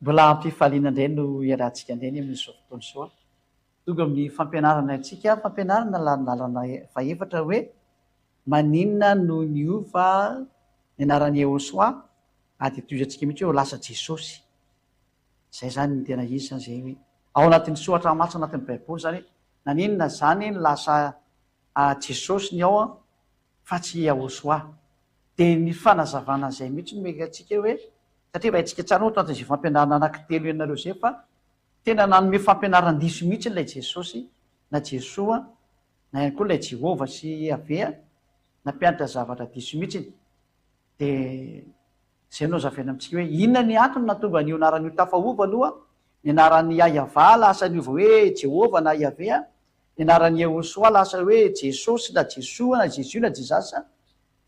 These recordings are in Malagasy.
Mbola am-pifaliana indray no iarahantsika indray ny amin'izao fotoana izao. Tonga amin'ny fampianarana antsika, fampianarana lalana fahefatra hoe maninona no niova ny anaran'i Yehosua ary dia tohizantsika mihitsy hoe ho lasa Jesosy. Izay izany ny tena izy izany izay hoe ao anatin'ny soratra masina anatin'ny baiboly izany hoe naninona izany no lasa Jesosy ny ao fa tsy Yahoshuah. Dia ny fanazavana an'izay mihitsy no mety antsika hoe satria efa haintsika tsara moa tao anatin'izay fampianarana anankitelo ianareo izay fa tena nanome fampianaran-diso mihitsy ilay Jesosy na Jesoa na ihany koa ilay Jehovah sy Yaveh nampianatra zavatra diso mihitsy. Dia izay no hazavaina amintsika hoe inona ny antony nahatonga an'io anarana io tafaova aloha, ny anaran'i YahyaVah lasa niova hoe Jehovah na Yaveh, ny anaran'i Yehosoa lasa hoe Jesosy na Jesoa na Jésus na Jesus.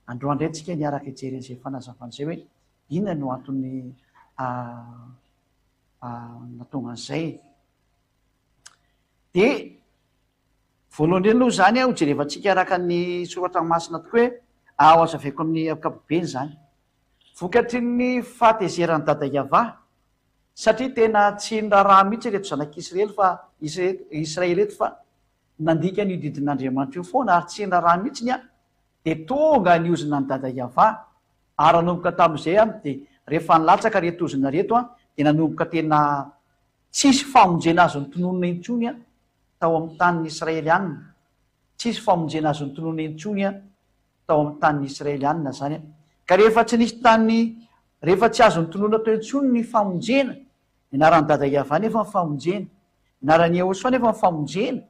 Androany indray tsika niaraka hijery an'izay fanazavana izay hoe inona no antony nahatonga an'izay. Dia Voalohany indrindra aloha izany ho jerevantsika araka ny soratra masina tokoa hoe aho hazavaiko amin'ny ankapobeny izany. Vokatry ny fahatezeran'i Dada Yavah, satria tena tsy niraharaha mihitsy ireto zanak'Israely fa Israely ireto fa nandika an'io didin'Andriamanitra io foana ary tsy niraharaha mihitsy ny ahy, dia tonga ny ozona an'i Dada Yavah ary nanomboka tamin'izay aho dia rehefa nilatsaka ireto ozona ireto dia nanomboka tena tsisy famonjena azo notononina intsony aho tao amin'ny tanin'ny Israelianina. Tsisy famonjena azo notononina intsony tao amin'ny tanin'ny Israelianina izany. Ka rehefa tsy nisy tany, rehefa tsy azo notononina teo intsony ny famonjena, ny anaran'i Dada Yavah nefa ny famonjena, ny anaran'i Yehosua nefa ny famonjena,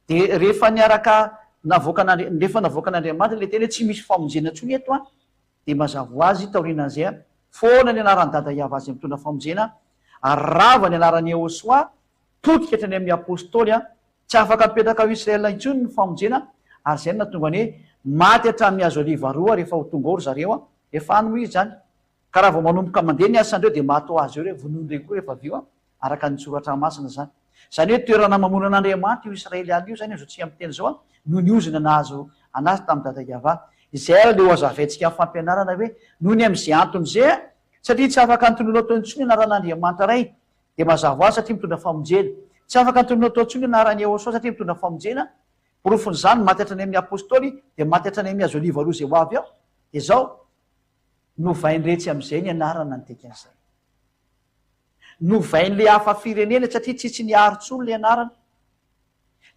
dia rehefa niaraka navoakan'Andri-, rehefa navoakan'Andriamanitra ilay teny hoe tsy misy famonjena intsony eto an, dia mazava ho azy taorianan'izay, foana ny anaran'i Dada Yavah izay mitondra famonjena, ary rava ny anaran'i Yehosua, Potika hatrany amin'ny Apostoly an! Tsy afaka mipetraka ao Israel intsony ny famonjena ary izay no nahatonga ny hoe maty hatramin'ny hazo oliva roa rehefa ho tonga ao ry zareo an! Efa any moa izy izany. Ka raha vao manomboka mandeha ny asandreo dia maty ho azy eo ireo, vonoin'ireny koa rehefa avy eo an! Araka ny soratra masina izany. Izany hoe toerana mamono an'Andriamanitra io Israeliana io izany amin'izao tsika miteny izao an! Noho ny ozona nahazo anazy tamin'i Dada Yavah. Izay ary ilay ho hazavaintsika amin'ny fampianarana hoe noho ny amin'izay antony izay an! Satria tsy afaka antonona tao intsony ny anaran'Andriamanitra Ray Dia mazava ho azy satria mitondra famonjena. Tsy afaka antonona atao intsony ny anaran'i Yehosua satria mitondra famonjena. Porofon'izany, maty hatrany amin'ny Apostoly, dia maty hatrany amin'ny hazo oliva roa izay ho avy eo. Dia izao, novain-dretsy amin'izay ny anarana ny dikan'izay. Novain'ilay hafa firenena satria tsisy niaro intsony ilay anarana.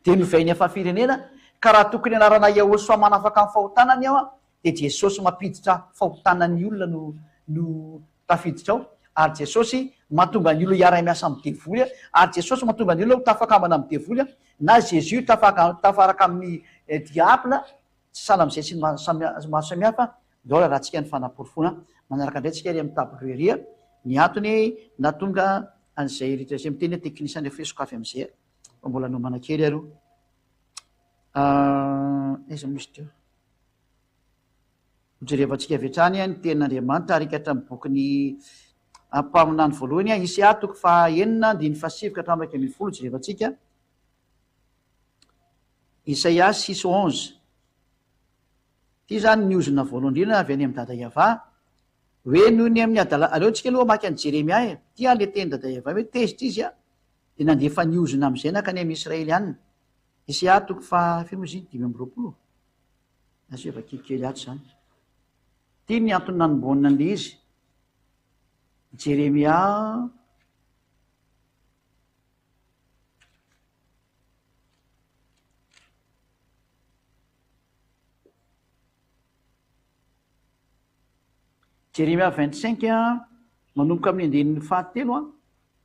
Dia novain'ny hafa firenena, ka raha tokony anarana Yehosua manafaka ny fahotana ny ao, dia Jesosy mampiditra fahotana ny olona no no tafiditra ao, ary Jesosy mahatonga ny olona hiara-miasa amin'ny devoly, ary Jesosy mahatonga ny olona ho tafakambana amin'ny devoly, na Jésus tafaka tafaraka amin'ny diable, tsy sahala amin'izay sy ny maro samihafa, ndao rarahantsika ny fanaporofoana manaraka indray tsika ery amin'ny tableau ery ny antony nahatonga an'izay rehetra izay miteny hoe teknisiana efa sokafy amin'izay fa mbola nomana kely aloha. Aiza moa izy teo? Hojerevantsika avy hatrany ny tenin'Andriamanitra ary hikatra amin'ny bokin'ny mpaminany voalohany, Isaia toko faha-enina andininy fahasivy ka hatramin'ny 11 jerevantsika. Isaia six onze. Ity izany ny ozona voalohany indrindra avy any amin'i Dada Yavah. Hoe noho ny amin'ny adala, aleontsika aloha hamaky an'i Jeremia e. Ity ary ilay tenin'i Dada Yavah hoe tezitra izy dia nandefa ny ozona amin'izay nankany amin'ny Israelianina. Isaia toko faha firy moa izy iny? 25? Asio vakiko kely ato izany. Ity ny antony nanombohana an'ilay izy. Jeremia Jeremia 25 manomboka amin'ny andininy fahatelo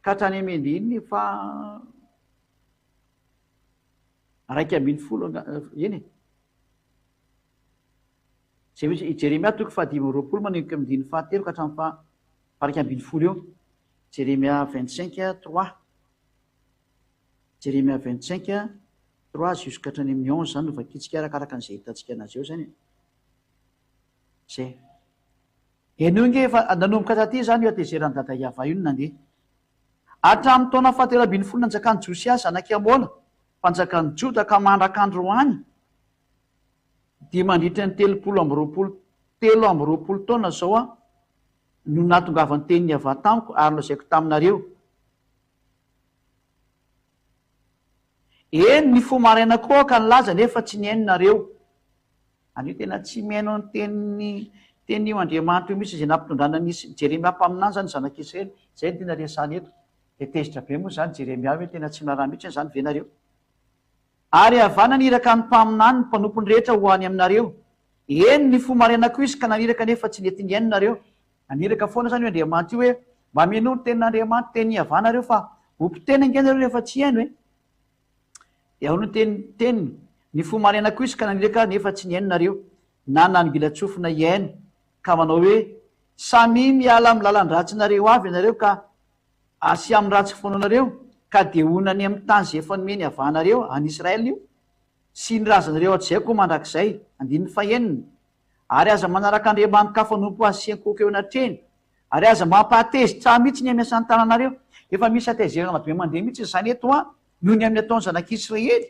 ka hatrany amin'ny andininy faha 11 eny e. Izay mihitsy, i Jeremia toko fahadimy amby 20 manomboka amin'ny andininy fahatelo ka hatramin'ny faha 11 eo. Jeremia 25 3. Jeremia 25 3 jusqu'à hatrany amin'ny 11 izany no vakintsika arakaraka an'izay hitantsika anazy eo izany e. Izay. Henoy nge efa nanomboka taty izany io hatezeran'i Dada Yavah io no nandeha. Hatramin'ny taona fahatelo ambin'ny folo nanjakan'i Josia zanak'i Amona, mpanjakan'i Joda ka mandrak'androany, dia mandritra ny 23 23 taona izao aho. No nahatongavan'ny tenin'i Yavah tamiko ary nolazaiko taminareo. Eny, nifoha maraina koa aho ka nilaza nefa tsy nihaino nareo. Anio tena tsy mihaino ny tenin'ny tenin'io Andriamanitra io mihitsy izay nampitondrana an'i Jeremia mpaminany izany ny zanak'Israely. Izay no tena resahana eto. Dia tezitra be moa izany Jeremia hoe tena tsy miraharaha mihitsy izany ve nareo? Ary Yavah naniraka ny mpaminany, ny mpanompony rehetra ho any aminareo. Eny, nifoha maraina koa izy ka naniraka nefa tsy nety nihaino nareo. Naniraka foana izany io Andriamanitra io hoe, mba mihainoa ny tenin'Andriamanitra, tenin'i Yavah nareo fa ho mpiteny ange nareo rehefa tsy hihaino e! Dia ao no teny, teniny, nifoha maraina koa izy ka naniraka nefa tsy nihaino nareo, na nanongilan-tsofina hihaino, ka manao hoe, Samia miala amin'ny lalan-dratsinareo avy ianareo ka asia amin'ny ratsy fanaonareo, ka dia honina any amin'ny tany izay efa nomeny havanareo, any Israel io, sy ny razanareo hatrizay koa mandrakizay. Andininy fahenina. Ary aza manaraka andriamani-kafa hanompo azy sy hiankohoka eo anatrehiny, ary aza mampahatezitra ahy mihitsy ny amin'ny asan'ny tananareo. Efa misy hatezerana be mandeha mihitsy izany eto an, noho ny amin'ny ataon'ny zanak'Israely.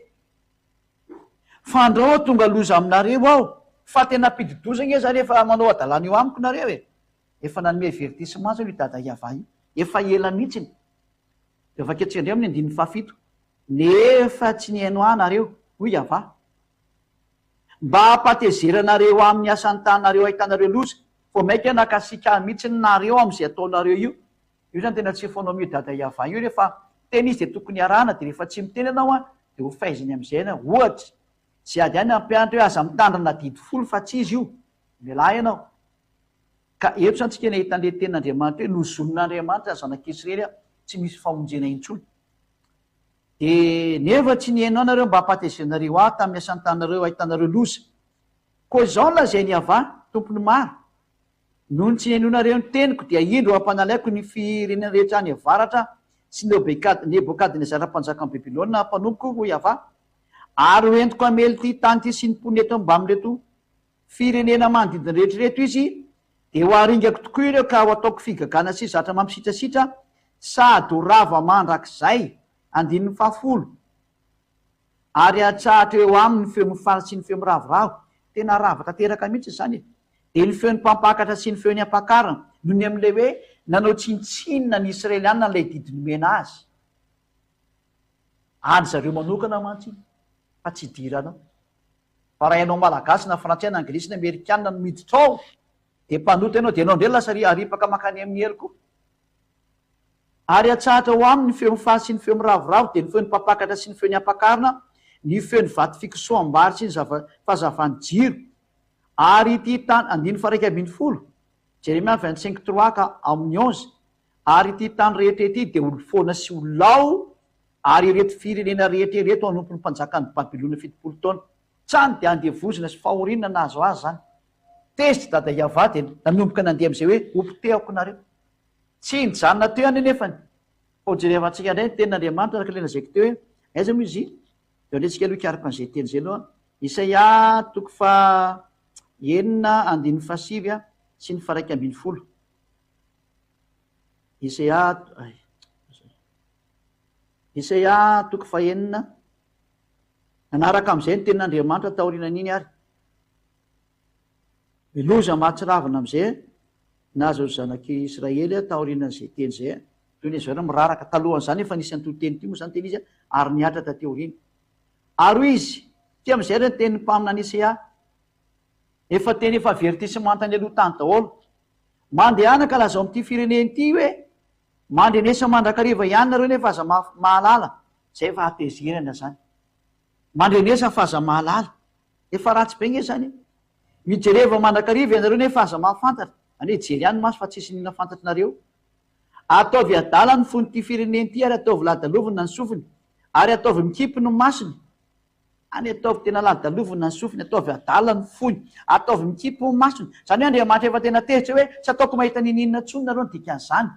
Fandrao tonga loza aminareo aho, fa tena mpidi-doza ange izany efa manao hadalana eo amiko nareo e. Efa nanome avertissement zao io dada Yavah io. Efa ela mihitsiny. Dia vakintsika indray amin'ny andininy fahafito. Nefa tsy nihaino ahy nareo, hoy Yavah. Mba hampatezeranareo amin'ny asan'ny tananareo ahitanareo loza. Vao mainka nakasika ahy mihitsy nareo amin'izay ataonareo io. Io zany tena tsy fanao amin'io dada Yavah io rehefa miteny izy dia tokony arahana dia rehefa tsy miteny ianao an dia ho faiziny amin'izay ianao. Ohatra, tsy ady ihany hampianatra hoe aza mitandrina didy folo fa tsy izy io. Mialà ianao. Ka eto izany tsika nahita an'ilay tenin'Andriamanitra hoe nozonin'Andriamanitra ny zanak'Israely tsy misy famonjena intsony. Dia nefa tsy nihaino ahy nareo mba hampatezenareo ahy tamin'ny asan'ny tananareo hahitanareo loza. Koa izao no lazain'i Yavah, Tompon'ny maro, Nony tsy nihainoanareo ny teniko, dia indro hampanalaiko ny firenena rehetra any avaratra sy Nebokadnezara mpanjakan'i Babylona mpanompoko, hoy Yavah, ary ho entiko hamely ity tany ity sy ny mponina eto mbamin'ireto firenena manodidina rehetra ireto izy, dia ho aringako tokoa ireo ka ho ataoko figagana sy zatra mampisitrasitra sady ho rava mandrakizay. Andininy fahafolo. Ary hatsahatra eo aminy ny feo mifaly sy ny feo miravoravo. Tena rava tanteraka mihitsy izany e! Dia ny feon'ny mpampakatra sy ny feon'ny ampakarina, noho ny amin'ilay hoe nanao tsinontsinona ny Israelianina an'ilay didy nomena azy. An-dry zareo manokana mantsy iny, fa tsy idiranao. Fa raha ianao Malagasy na Frantsay na Anglisy na Amerikana no miditra ao dia mpanota ianao dia ianao indray lasa aripaka mankany amin'ny helo koa. Ary atsahatra ho aminy ny feo mifaly sy ny feo miravoravo dia ny feon'ny mpampakatra sy ny feon'ny ampakarina, ny feon'ny vato fikosoham-bary sy ny zava fahazavan'ny jiro. Ary ity tany, andininy faha 11, Jeremia 25 trois ka amin'ny onze, Ary ity tany rehetra ity dia ho foana sy ho lao, ary ireto firenena rehetra ireto hanompo ny mpanjakan'i Babylona 70 taona. Tsany dia andevozina sy fahoriana nahazo azy izany. Tezitra Dada Yavah dia nanomboka nandeha amin'izay hoe hopotehako nareo. Tsy nijanona teo ihany anefany, fa ho jerevantsika indray ny tenin'Andriamanitra araka ilay lazaiko teo hoe aiza moa izy? Dia aleo tsika aloha hikaroka an'izay teny izay aloha. Isaia toko faha enina andininy fahasivy sy ny faha 11. Isaia Isaia toko fahenina. Nanaraka amin'izay ny tenin'Andriamanitra taorianan'iny ary. Ny loza mahatsiravina amin'izay nahazo ny zanak'i Israely taorianan'izay teny izay. Toy ny zareo miraraka. Talohan'izany efa nisy an'ity teny ity moa izany teny izy ary nihatra taty aoriana. Ary hoy izy, ity amin'izay ary ny tenin'ny mpaminany Isaia. Efa teny efa avertissement tany aloha tany daholo. Mandehana ka lazao amin'ity firenena ity hoe, Mandrenesa mandrakariva ihany nareo nefa aza mahalala. Zay efa hatezerana zany. Mandrenesa fa aza mahalala. Efa ratsy be nge zany e. Mijereva mandrakariva ianareo nefa aza mahafantatra. Zany hoe hijery ihany maso fa tsisy n'inona fantatrinareo. Ataovy adala ny fon'ity firenena ity ary ataovy ladalovina ny sofiny ary ataovy mikipy ny masony. Any ataovy tena ladalovina ny sofiny, ataovy adala ny fony, ataovy mikipy ny masony. Izany hoe Andriamanitra efa tena tezitra hoe tsy ataoko mahita n'inon'inona intsony nareo ny dikan'izany.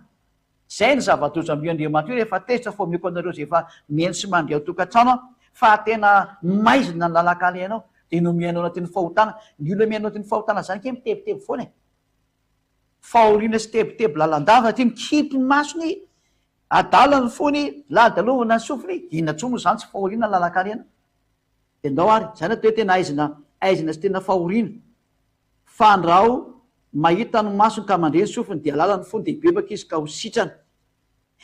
Izay ny zava-doza amin'io Andriamanitra io rehefa tezitra fa omeko anareo izay efa mihaino sy mandre ao tokantrano aho fa tena maizina ny lalan-kalehanao dia no mihaino anatin'ny fahotana. Ny olona mihaino anatin'ny fahotana izany kay mitebiteby foana e. Fahoriana sy tebiteby lalandava aty mikipy ny masony Adala ny fony, ladalovana ny sofiny, inona intsony moa izany tsy fahoriana ny lalan-karena? Dia ndao ary, izany atao hoe tena aizina, aizina sy tena fahoriana. Fandrao. Mahita ny masony ka mandre ny sofiny dia halala ny fony dia hibebaka izy ka ho sitrana.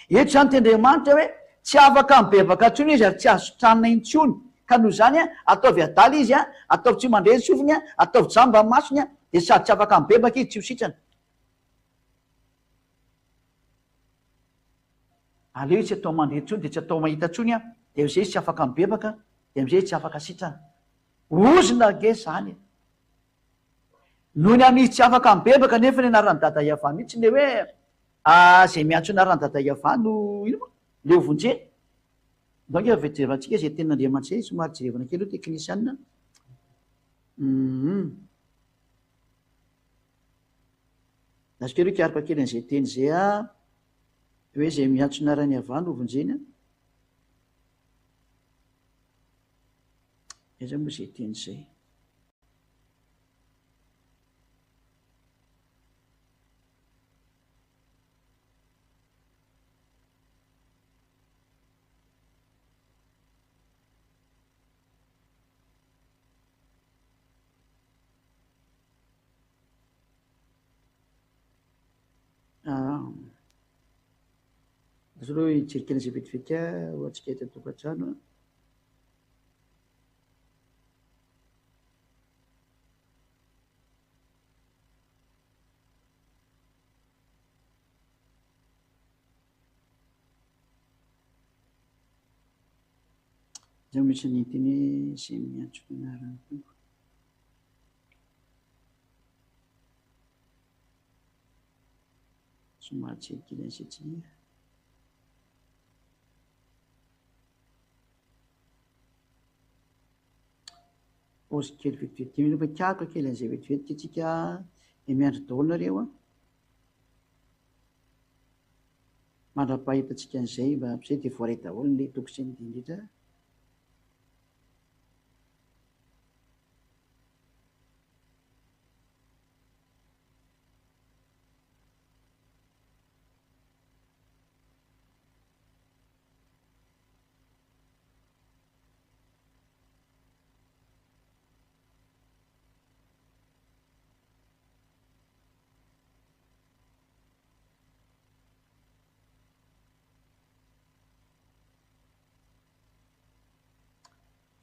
Eto izany teny Andriamanitra hoe tsy afaka mibebaka intsony izy ary tsy azo sitranina intsony ka noho izany ataovy adala izy, ataovy tsy mandre ny sofiny, ataovy jamba ny masony dia sady tsy afaka mibebaka izy tsy ho sitrana. Aleo izy tsy atao mandre intsony dia tsy atao mahita intsony dia amin'izay izy tsy afaka mibebaka dia amin'izay izy tsy afaka sitrana. Ozona ange izany e! Noho ny amin'izy tsy afaka mibebaka nefa ny anaran'i Dada Yavah mihitsy le hoe izay miantso ny anaran'i Dada Yavah no ino moa? Le ho vonjena. Ndao ange avy jerevantsika izay tenin'Andriamanitra izay, somary jerevana kely eo teknisianina. Hum. Azo kely hoe hikaroka kely an'izay teny izay ah. Hoe izay miantso ny anaran'i Yavah no vonjena. Aiza moa izay teny izay? Ah. Azo aloha hijery kely an'izay vetivety ho antsika eto an-tokantrano. Izay misy ny teny hoe izay miantso ny anaran'ny Tompo. Somary jery kely an'izay tsika. Pause kely vetivety kely aloha mikaroka kely an'izay vetivety tsika dia miandry daholo nareo a. Mandra-pahitantsika an'izay mba am'izay dia voaray daholo ny toko sy ny andininy rehetra.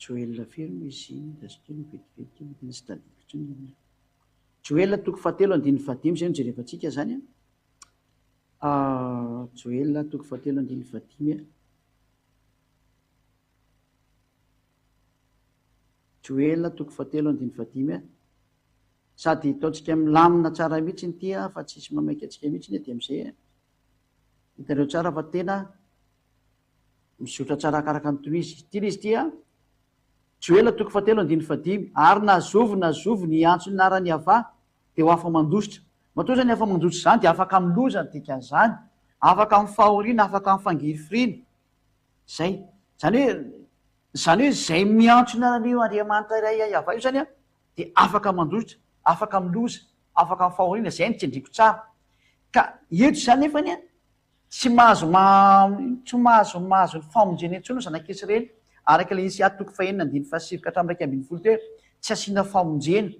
Joela firy moa izy iny? Azo kely vetivety kely tena tsy tadidiko intsony iny. Joela toko fahatelo andininy fahadimy izay no jerevantsika izany an. Ah, Joela toko fahatelo andininy fahadimy. Joela toko fahatelo andininy fahadimy. Sady ataontsika milamina tsara mihitsy ity fa tsisy mamaika antsika mihitsy dia amin'izay hitanareo tsara fa tena mizotra tsara araka ny tony izy. Ity ilay izy ity an. Joela toko fahatelo andininy fahadimy. Ary na zovy na zovy ny hiantso ny anaran'i Yavah dia ho afa-mandositra. Matoa izany afa-mandositra izany dia afaka amin'ny loza ny dikan'izany, afaka amin'ny fahoriana, afaka amin'ny fangirifiriana. Izay. Izany hoe, izany hoe izay miantso ny anaran'io Andriamanitra iray Yavah io izany an, dia afaka mandositra, afaka amin'ny loza, afaka amin'ny fahoriana, izay no tsindriako tsara. Ka eto izany nefany an, tsy mahazo tsy mahazo mahazo ny famonjena intsony ny zanak'Israely, araka ilay Isaia toko fahenina andininy fahasivy ka hatramin'ny 11 teo hoe, tsy asiana famonjena,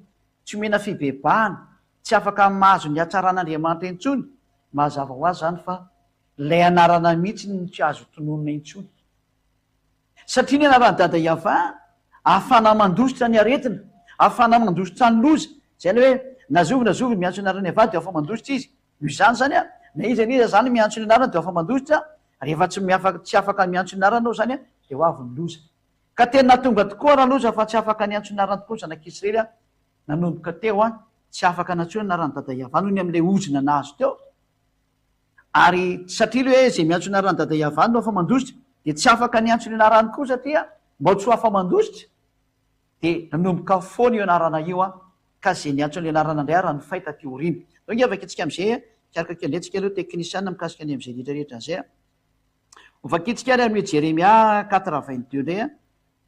tsy omena fibebahana, tsy afaka mahazo ny hatsaran'Andriamanitra intsony, mazava ho azy izany fa ilay anarana mihitsy no tsy azo tononina intsony. Satria ny anaran'i Dada Yavah, ahafahana mandositra ny aretina, ahafahana mandositra ny loza, izay ilay hoe na zovy na zovy miantso ny anaran'i Yavah dia afa-mandositra izy. Noho izany izany an, na iza na iza izany miantso ny anarany dia afa-mandositra, rehefa tsy miafaka tsy afaka miantso ny anarany ianao izany an, dia ho avy ny loza. Ka tena tonga tokoa raloza fa tsy afaka niantso ny anarany tokoa ny zanak'Israely an, nanomboka teo an, tsy afaka nantsoina ny anaran'i Dada Yavah noho ny amin'ilay ozona nahazo teo. Ary satria ilay hoe izay miantso ny anaran'i Dada Yavah no afa-mandositra, dia tsy afaka niantso ny anarany koa satria mba ho tsy ho afa-mandositra, dia nanomboka foana io anarana io an, ka izay niantso an'ilay anarana indray ary nifay taty aoriana. Ndao ange vakintsika amin'izay e, hikaroka kely indray tsika aloha teknisiana mikasika ny amin'izay rehetra rehetra an'izay an. Ho vakintsika ary amin'ny Jeremia quatre 22 indray an,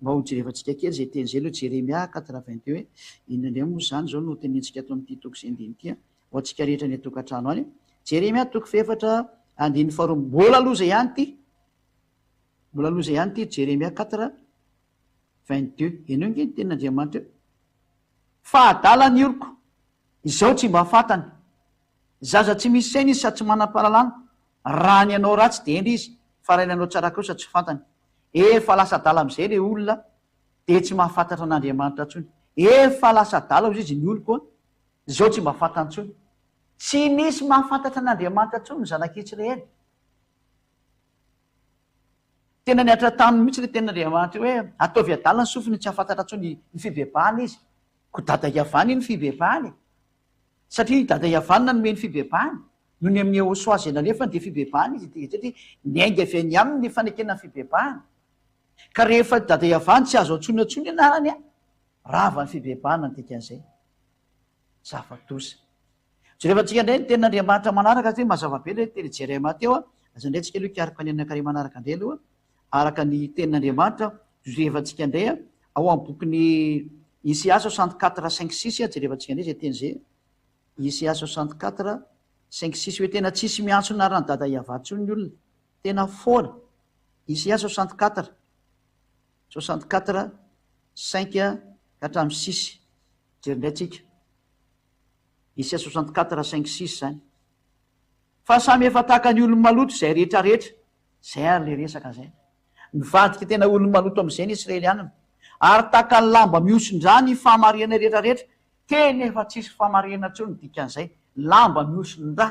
Mba ho jerevantsika kely izay teny izay aloha, Jeremia 82 hoe inona indray moa izany izao no tenenintsika ato amin'ity toko sy andininy ity ho antsika rehetra any an-tokantrano any. Jeremia toko fahefatra andininy faharoa mbola loza ihany ity. Mbola loza ihany ity Jeremia 4 22. Henoy ange ny tenin'Andriamanitra eo. Fa adala ny oloko. Izao tsy mba fantany. Zaza tsy misy saina izy sady tsy manam-pahalalana. Raha ny hanao ratsy dia hendry izy, fa raha ny hanao tsara kosa tsy fantany. Efa lasa adala amin'izay ilay olona dia tsy mahafantatra an'Andriamanitra intsony. Efa lasa adala hozy izy ny oloko an! Izao tsy mba fantany intsony. Tsy misy mahafantatra an'Andriamanitra intsony ny zanak'Israely. Tena nihatra taminy mihitsy ilay tenin'Andriamanitra io hoe, Ataovy adala ny sofiny tsy hahafantatra intsony ny fibebahana izy. Koa dada Yavana iny fibebahana e! Satria i dada Yavana nanome ny fibebahana, noho ny amin'i Yehosua izay nalefany dia fibebahana izy dia satria niainga avy any aminy ny fanekena ny fibebahana. Ka rehefa dada Yavana tsy azo antsoina intsony ny anarany an, rava ny fibebahana ny dikan'izay. Zava-doza. Jerevantsika indray ny tenin'Andriamanitra manaraka satria mazava be ilay teny Jerema teo an, aza indray tsika aloha hikaroka ny anankiray manaraka indray aloha araka ny tenin'Andriamanitra, jerevantsika indray an, ao amin'ny bokin'i Isaia 64 5 6 jerevantsika indray izay teny izay, Isaia 64 5 6 hoe tena tsisy miantso ny anaran'i Dada Yavah intsony ny olona, tena foana, Isaia 64 64 5 ka hatramin'ny 6, jery indray tsika. Isa 64 5 6 zany. Fa samy efa tahaka ny olo-maloto izay rehetra rehetra. Zay ary le resaka zay. Nivadika tena olo-maloto amizay ny Israelianina. Ary tahaka ny lamba mihosin-drà ny fahamarihana rehetra rehetra. Tena efa tsisy fahamarihana intsony ny dikan'izay. Lamba mihosin-drà.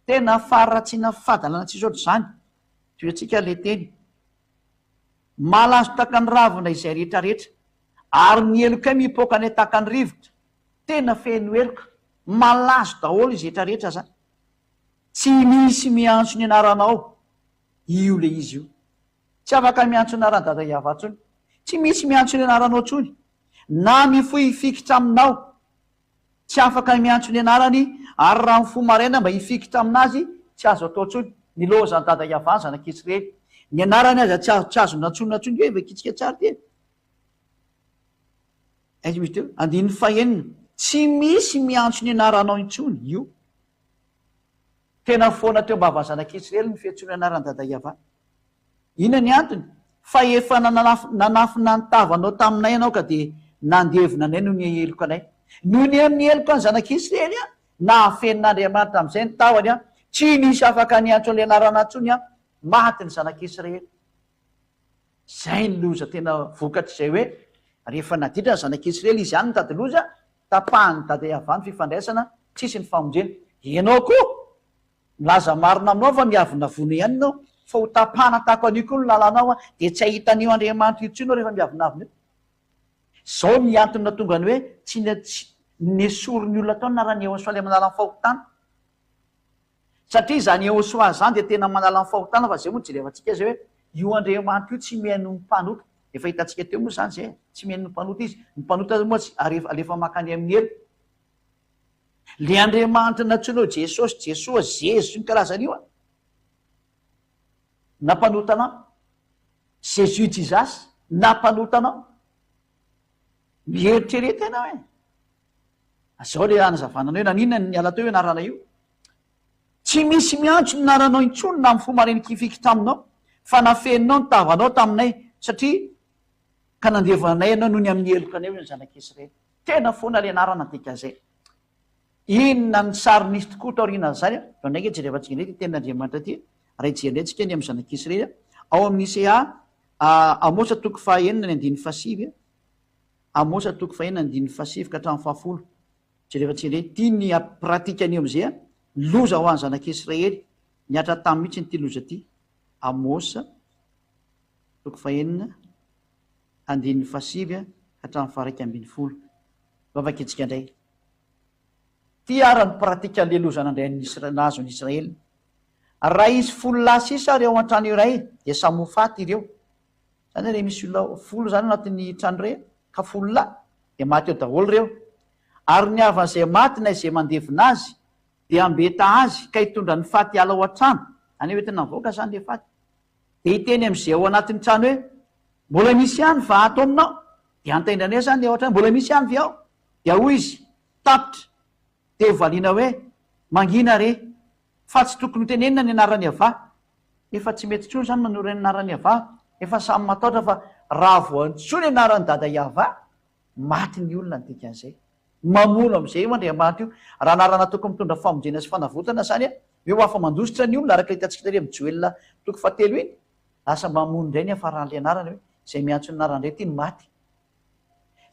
Tena faharatsiana fahadalana tsisy ohatr'izany. Tohiantsika le teny. Malazo tahaka ny ravina izay rehetra rehetra. Ary ny helokay mipoaka any tahaka ny rivotra. Tena feno heloka, malazo daholo izy rehetra rehetra zany. Tsy misy miantso ny anaranao io le izy io. Tsy afaka miantso anaran'i Dada Yava tsony. Tsy misy miantso ny anaranao tsony. Na mifoha hifikitra aminao. Tsy afaka miantso ny anarany ary raha mifoha maraina mba hifikitra aminazy tsy azo atao tsony. Nilaozan'i Dada Yava ny zanak'Israely. Ny anarany aza tsy azo tsy azo nantsoina tsony. Hoe vakitsika tsara ty e. Aiza misy teo? Andininy fahenina. Tsy misy miantso ny anaranao intsony, io. Tena foana teo am-bavan'ny zanak'Israely ny fiantsoana ny anaran'i Dada Yavah. Inona ny antony? Fa efa nanafina ny tavanao taminay ianao ka dia nandevona anay noho ny heloka anay. Noho ny amin'ny heloka ny zanak'Israely, nahafenin'Andriamanitra amin'izay ny tavany, tsy nisy afaka niantso an'ilay anarana intsony, maty ny zanak'Israely. Zay ny loza tena vokatr'izay hoe rehefa naditra ny zanak'Israely izy ihany nitady loza, tapahan'i Dada Yavah ny fifandraisana, tsisy ny famonjena. Ianao koa, milaza marina aminao fa miavonavona ihany ianao, fa ho tapahana tahaka an'io koa ny lalanao dia tsy hahita an'io Andriamanitra io intsony ianao rehefa miavonavona eo. Zao ny antony nahatonga ny hoe tsy nesorin'ny olona tao ny anaran'i Yehosua ilay manala ny fahotana. Satria izany Yehosua izany dia tena manala ny fahotana fa izay moa jerevantsika izay hoe io Andriamanitra io tsy mihaino ny mpanota. Efa hitantsika teo moa izany izay e. Tsy mihaino ny mpanota izy. Ny mpanota moa tsy ary alefa mankany amin'ny helo. Le Andriamanitra nantsoina hoe Jesosy, Jesoa, Zezo sy ny karazany io an. Nampanota anao. Jesus Jesus nampanota anao. Mieritrereta ianao e. Zao le hanazavana anao hoe naninona no niala teo io anarana io. Tsy misy miantso ny anaranao intsony na mifoha marenikifiky taminao, fa nafeninao ny tavanao taminay, satria ka nandevona anay ianao noho ny amin'ny heloka anay, hoy ny zanak'Israely. Tena foana ilay anarana dikan'izay. Inona ny sary nisy tokoa taorianan'izany? Vao indray ange jerevantsika indray ity tenin'Andriamanitra ity, raha hijery indray tsika ny amin'ny zanak'Israely, ao amin'ny Isaiah, Amosa toko fahaenina ny andininy fahasivy, Amosa toko fahenina andininy fahasivy ka hatramin'ny fahafolo. Jereo fa tsindray ity ny pratique an'io amizay a! Loza ho an'ny zanak'Israely, nihatra taminy mihitsy ity loza ity. Amosa toko fahenina andininy fahasivy ka hatramin'ny faha-11. Vavaka itsika indray. Ity ara ny pratique an'ilay loza nandray an'i Isra- nahazo an'i Israely. Raha hisy folo lahy sisa ary ao an-trano iray dia samy ho faty ireo. Zany hoe raha misy olona folo zany anatin'ny trano iray ka folo lahy dia maty eo daholo ireo. Ary ny havan'izay maty na izay mandevina azy dia hambeta azy ka hitondra ny faty hiala ao an-trano, zany hoe entina mivoaka zany ilay faty, dia hiteny amin'izay ao anatin'ny trano hoe, mbola misy ihany va ato aminao? Dia hantaindranay zany ilay ao an-trano, mbola misy ihany ve ao? Dia hoy izy, tapitra. Dia hovaliana hoe, mangina re, fa tsy tokony hotenenina ny anaran'i Yavah. Efa tsy mety intsony izany manoro ny anaran'i Yavah, efa samy matahotra fa raha vao antsoina ny anaran'i Dada Yavah, maty ny olona ny dikan'izay. Mamono amin'izay io Andriamanitra io. Raha anarana tokony mitondra famonjena sy fanavotana izany an, hoe ho afa-mandositra ny olona, araka ilay hitantsika tary amin'ny Joela toko fahatelo iny, lasa mamono indray ny hafaran'ilay anarana hoe, izay miantso ny anarany indray ity no maty.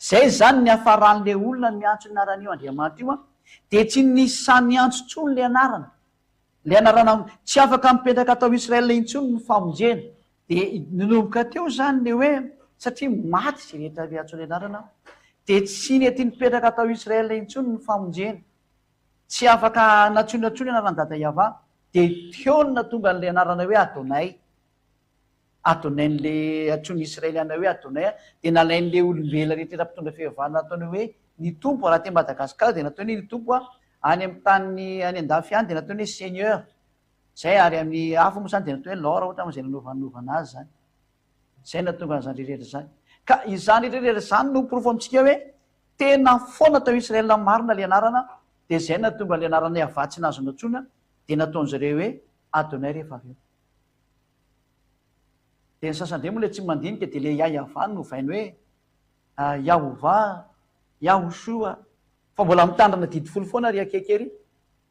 Izay izany ny hafaran'ilay olona miantso ny anaran'io Andriamanitra io an, dia tsy nisy sahy niantso intsony ilay anarana. Ilay anarana tsy afaka mipetraka tao Israël intsony ny famonjena. Dia nanomboka teo izany ilay hoe satria maty izay rehetra miantso ilay anarana dia tsy nety nipetraka tao Israël intsony ny famonjena. Tsy afaka nantsoina intsony anaran'i Dada Yavah. Dia teo no nahatonga an'ilay anarana hoe Adonai. Adonai-n'ilay antsoin'ny Israeliana hoe Adonai dia nalain'ilay olombelona rehetra mpitondra fivavahana nataony hoe ny Tompo, raha aty Madagasikara dia nataony hoe ny Tompo, any amin'ny tany any an-dafy any dia nataony hoe Seigneur, izay ary amin'ny hafa moa izany dia nataony hoe Lord ohatra moa izay nanaovanovana azy izany. Izay no nahatonga an'izany rehetra izany. Ka izany rehetra rehetra izany no porofo amintsika hoe tena foana tao Israel marina ilay anarana, dia izay no nahatonga ilay anarana Yavah tsy nahazo nantsoina dia nataon'izareo hoe Adonai rehefa avy eo. Dia ny sasany indray moa ilay tsy mandinika dia ilay Yah-Yavah no novainy hoe Yahovah, Yahoshua. Fa mbola mitandrina didy folo foana ry akaiky ery.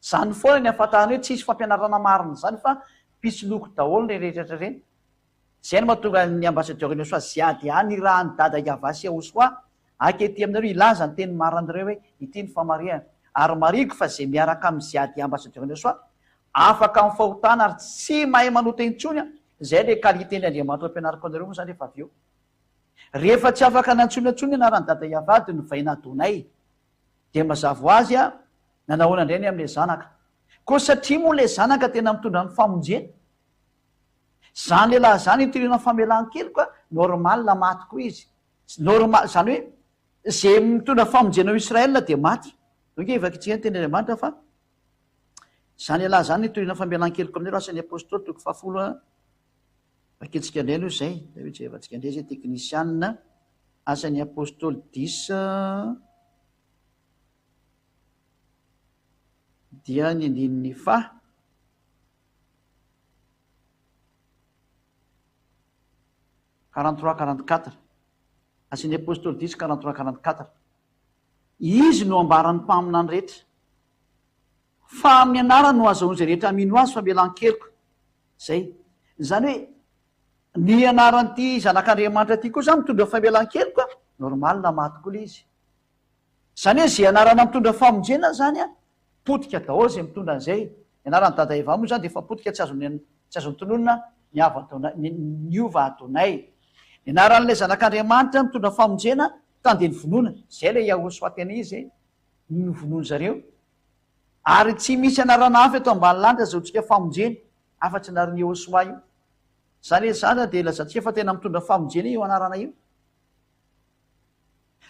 Izany foana ny ahafantarana hoe tsisy fampianarana marina izany fa mpisoloky daholo ireny rehetra ireny. Izay no mahatonga ny ambassadeur Yosua Ziad nirahan'i Dada Yavah sy Yahosua haka ety aminareo hilaza ny teny marinareo hoe ity ny famarihana. Ary marihiko fa izay miaraka amin'i Ziad ambassadeur Yosua Afaka amin'ny fahotana ary tsy mahay manota intsony an, izay ilay qualité ny Andriamanitra ampianariko anareo moa izany rehefa avy eo. Rehefa tsy afaka nantsoina intsony ny anaran'i Dada Yavah dia novaina Adonai. Dia mazava ho azy an, nanahoana indray ny amin'ilay zanaka. Koa satria moa ilay zanaka tena mitondra ny famonjena, izany lehilahy izany nitoriana famelan-keloka, normal maty koa izy. Normal, izany hoe izay mitondra famonjena ao Israël dia maty. Donc vakintsika ny tenin'Andriamanitra fa Izany ialahy izany nitoriana famelan-keloka aminareo, Asan'ny Apostoly toko fahafolo a. Vakintsika indray aloha izay, dia hoe jerevantsika indray izay teknisianina. Asan'ny Apostoly dix dia ny andininy faha. 43 44. Asan'ny Apostoly dix 43 44. Izy no ambaran'ny mpaminany rehetra. Fa amin'ny anarany no azahoan'izay rehetra mino Azy famelan-keloka. Izay. Izany hoe, ny anaran'ity Zanak'Andriamanitra ity koa izany mitondra famelan-keloka, normal na maty koa ilay izy. Izany hoe izay anarana mitondra famonjena izany an, potika daholo izay mitondra an'izay. Ny anaran'i Dada Eva moa izany dia efa potika tsy azony tsy azony tononina, ny avo Adonai, ny niova Adonai. Ny anaran'ilay Zanak'Andriamanitra mitondra famonjena, tany dia novonoina. Izay ilay Yahoshua tena izy e. Novonoin zareo. Ary tsy misy anarana hafa eto ambany lanitra azahoantsika famonjena afa-tsy anaran'i Yehosua io. Izany hoe izany dia ilazantsika fa tena mitondra famonjena io anarana io.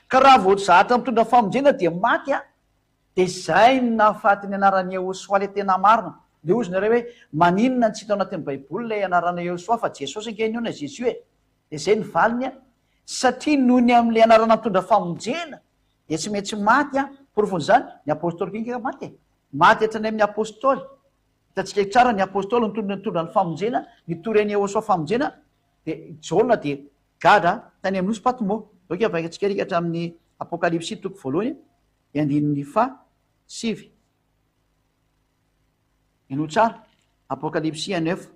Ka raha vao zatra mitondra famonjena dia maty an, dia izay no nahafaty ny anaran'i Yehosua ilay tena marina. Dia hozy nareo hoe maninona no tsy hita ao anatin'ny baiboly ilay anarana Yehosua fa Jesosy ange ny io na Jésus e. Dia izay ny valiny an, satria noho ny amin'ilay anarana mitondra famonjena Dia tsy maintsy maty an! Porofon'izany, ny Apostoly koa ange maty e! Maty hatrany amin'ny Apostoly. Hitantsika tsara ny Apostoly nitondra nitondra ny famonjena, nitory an'i Yehosua famonjena, dia Jaona dia gadra tany amin'ny nosy Patmo. Ok, vakintsika ery hatramin'ny Apokalypsy toko voalohany, ny andininy faha sivy. Henoy tsara, Apokalypsy un neuf.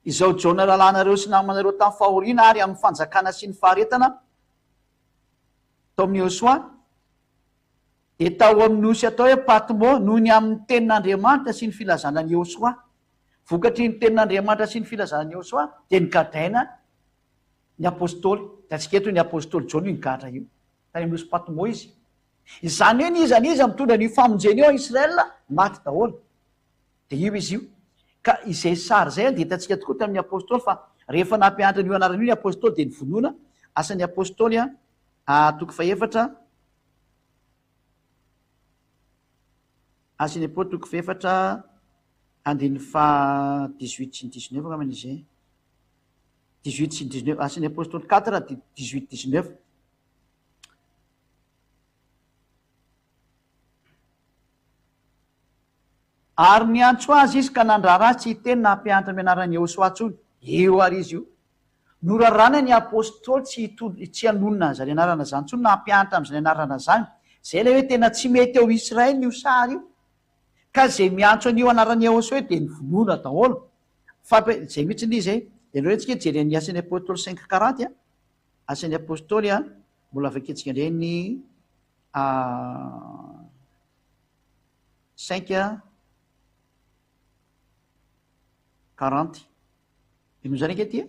Izao Jaona rahalahinareo sy namanareo tamin'ny fahoriana ary amin'ny fanjakana sy ny faharetana, Tao amin'i Yehosua, dia tao amin'ny nosy atao hoe Patmo noho ny amin'ny tenin'Andriamanitra sy ny filazana an'i Yehosua. Vokatry ny tenin'Andriamanitra sy ny filazana an'i Yehosua dia nogadraina ny apostoly. Hitantsika eto ny apostoly Jaona io nigadra io. Tany amin'ny nosy Patmo izy. Izany hoe n'iza n'iza mitondra an'io famonjena io ao Israël, maty daholo. Dia io izy io. Ka izay sary izay dia hitantsika tokoa tamin'ny Apostoly fa rehefa nampianatra an'io anarana io ny Apostoly dia nivonona, Asan'ny Apostoly a, toko fahefatra, Asan'ny Apostoly toko fahefatra, andininy faha dix-huit sy ny dix-neuf angambany izy izay. Dix-huit sy dix-neuf, Asan'ny Apostoly quatre, dix-huit, dix-neuf. Ary niantso azy izy ka nandrara azy tsy hiteny na hampianatra amin'ny anaran'i Yehosua intsony. Eo àry izy io. Noraràna ny Apôstôly tsy hitondra, tsy hanonona an'izany anarana izany intsony na hampianatra amin'izany anarana izany. Izay ilay hoe tena tsy mety ao Israely io sary io. Ka izay miantso an'io anaran'i Yahoshuah io dia novonoina daholo. Fa izay mihitsy ilay izy e. Dia aleo tsika hijery an'ny Asan'ny Apôstôly cinq quarante a. Asan'ny Apôstôly a, mbola vakintsika indray ny cinq quarante. Inona izany ange ity e?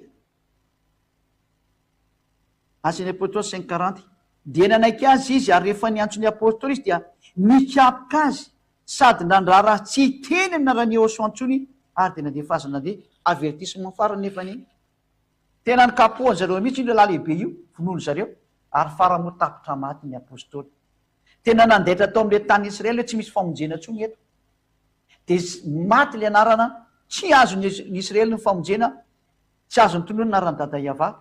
Asan'ny Apôstôly cinq quarante. Dia nanaiky azy izy, ary rehefa niantso ny Apôstôly izy dia nikapoka azy sady nandrara azy tsy hiteny amin'ny anaran'i Yehôsoa intsony, ary dia nandefa azy nandeha. Avertissement farany nefa anie. Tena nikapohan-dry zareo mihitsy io lehilahy lehibe io, vonoin-dry zareo, ary farany moa tapitra maty ny Apôstôly. Tena nandaitra tao amin'ilay tany Israely hoe tsy misy famonjena intsony eto. Dia maty ilay anarana, tsy azon'ny Israely ny famonjena, tsy azony tononina anaran'i Dada Yavah,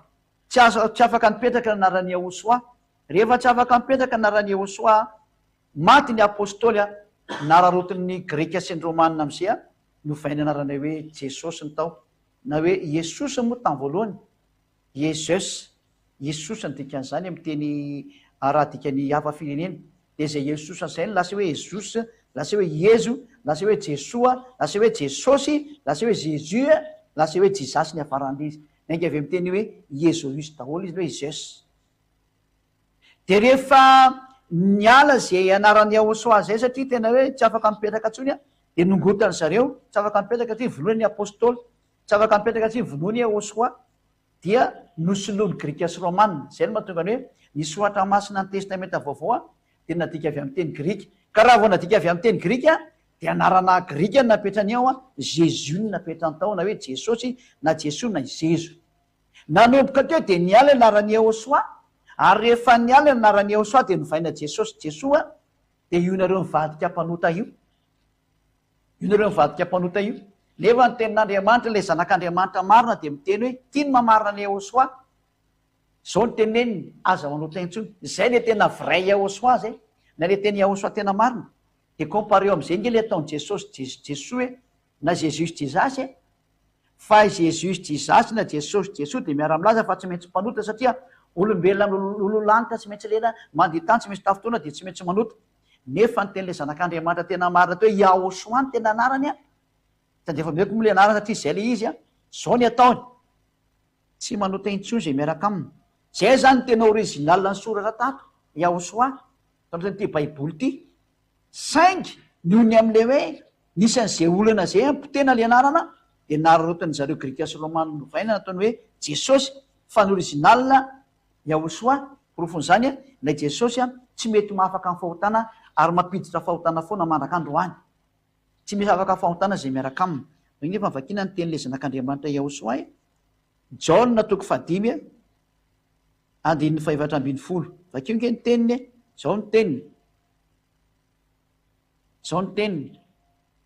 tsy azo, tsy afaka nipetraka ny anaran'i Yahoshuah. Rehefa tsy afaka nipetraka ny anaran'i Yahoshuah, maty ny Apostoly, nararotin'ny Grika sy ny Romana amin'izay, novainy anarana hoe Jesosy ny tao, na hoe Iesos moa tamin'ny voalohany, Iesus, Iesus ny dikan'izany amin'ny teny raha adikany hafa firenena, dia izay Iesus izay no lasa hoe Ezus, lasa hoe Iezo, lasa hoe Jesoa, lasa hoe Jesosy, lasa hoe Jésus, lasa hoe Jesus ny hafaran'ilay izy. Miainga avy amin'ny teny hoe Iezoüs daholo izy, hoe Zeus. Dia rehefa niala izay anaran'i Yahoshuah izay satria tena hoe tsy afaka mipetraka intsony, dia nongotan-dry zareo, tsy afaka mipetraka satria vonoina ny Apostoly, tsy afaka mipetraka satria vonoina i Yahoshuah, dia nosoloin'ny Grika sy Romana. Izay no mahatonga ny hoe ny Soratra Masina ny Testamenta Vaovao dia nadika avy amin'ny teny grika. Ka raha vao nadika avy amin'ny teny grika dia anarana grika no napetrany ao, Jésus no napetrany tao, na hoe Jesosy, na Jesoa, na Zezo. Nanomboka teo dia niala ny anaran'i Yehosua, ary rehefa niala ny anaran'i Yehosua dia novaina Jesosy, Jesoa, dia io nareo nivadika mpanota io. Io nareo nivadika mpanota io. Nefa ny tenin'Andriamanitra, ilay Zanak'Andriamanitra marina dia miteny hoe, tia ny mamarina an'i Yehosua. Izao no teneniny, aza manota intsony. Izay ilay tena vrai Yehosua izay. Na ilay tena Yehosua tena marina. Dia compareo amin'izay ange ilay ataon'i Jesosy, Jesoa e, na Jesus Jesus e. Fa i Jesus Jesus na Jesosy Jesoa dia miara-milaza fa tsy maintsy mpanota satria olombelona olon-lanitra tsy maintsy lela, mandia tany tsy maintsy tafintohina dia tsy maintsy manota. Nefa ny tenin'ilay Zanak'Andriamanitra tena marina teo hoe Yahoshuah no tena anarany an! Sady efa omeko moa ilay anarana satria izay ilay izy an! Izao ny ataony. Tsy manota intsony izay miaraka aminy. Izay izany no tena original ny soratra tato, Yahoshuah, tao anatin'ity baiboly ity. Saingy noho ny amin'ilay hoe nisy an'izay olana izay an, potehina ilay anarana, dia nararaotin'ny zareo Grika sy Romana novaina nataony hoe Jesosy, fa ny original Yahoshuah, porofon'izany ilay Jesosy tsy mety mahafaka ny fahotana ary mampiditra fahotana foana mandraka androany. Tsy misy afaka fahotana izay miaraka aminy. Hoy nefa vakina ny tenin'ilay Zanak'Andriamanitra Yahoshuah e. Jaona toko fahadimy andininy fahefatra ambinifolo. Vakio nge ny teniny e. Izao ny teniny. Izao ny teniny.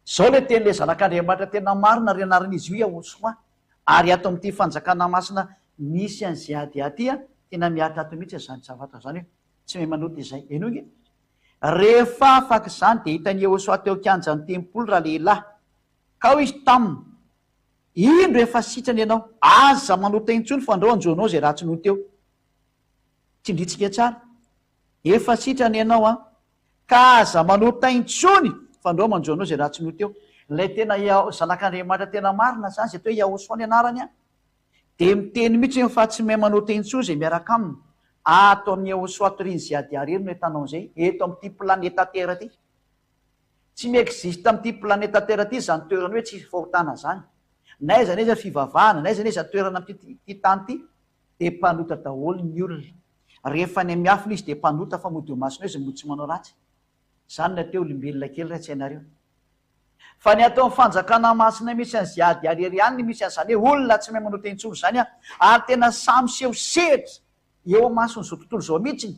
Izao ilay tenin'ilay Zanak'Andriamanitra tena marina ary anaran'izy io Yahoshuah. Ary ato amin'ity fanjakana masina misy an'i ZADA ity, tena mihatra ato mihitsy izany zavatra izany hoe tsy mahay manota izay. Henoy nge. Rehefa afaka izany dia hitan'i Yehosua teo an-kianjan'ny tempoly ralehilahy. Ka hoy izy taminy, Indro efa sitrana ianao, aza manota intsony fandrao hanjo anao izay ratsy noho teo. Tsindrintsika tsara. Efa sitrana ianao an! Ka aza manota intsony fandrao manjo anao izay ratsy noho teo. Ilay tena Zanak'Andriamanitra tena marina izany, izay atao hoe Yahosua ny anarany an! Dia miteny mihitsy iny fa tsy mahay manota intsony izay miaraka aminy. Ato amin'ny Yahosua Torin'i Ziadia irery no ahitanao an'izay, eto amin'ity planeta Terre ity. Tsy mi-existe amin'ity planeta Terre ity izany toerana hoe tsisy fahotana izany. Na aiza na aiza fivavahana, na aiza na aiza toerana amin'ity tany ity, dia mpanota daholo ny olona. Rehefa any miafina izy dia mpanota fa mody eo imasonao izy mody tsy manao ratsy. Izany no atao hoe olombelona kely raha tsy hainareo. Fa ny ato amin'ny fanjakana masina misy an'i Ziady Ariary ihany no misy an'izany hoe olona tsy mahay manota intsony izany ary tena samy miseho sehatra eo imason'izao tontolo izao mihitsiny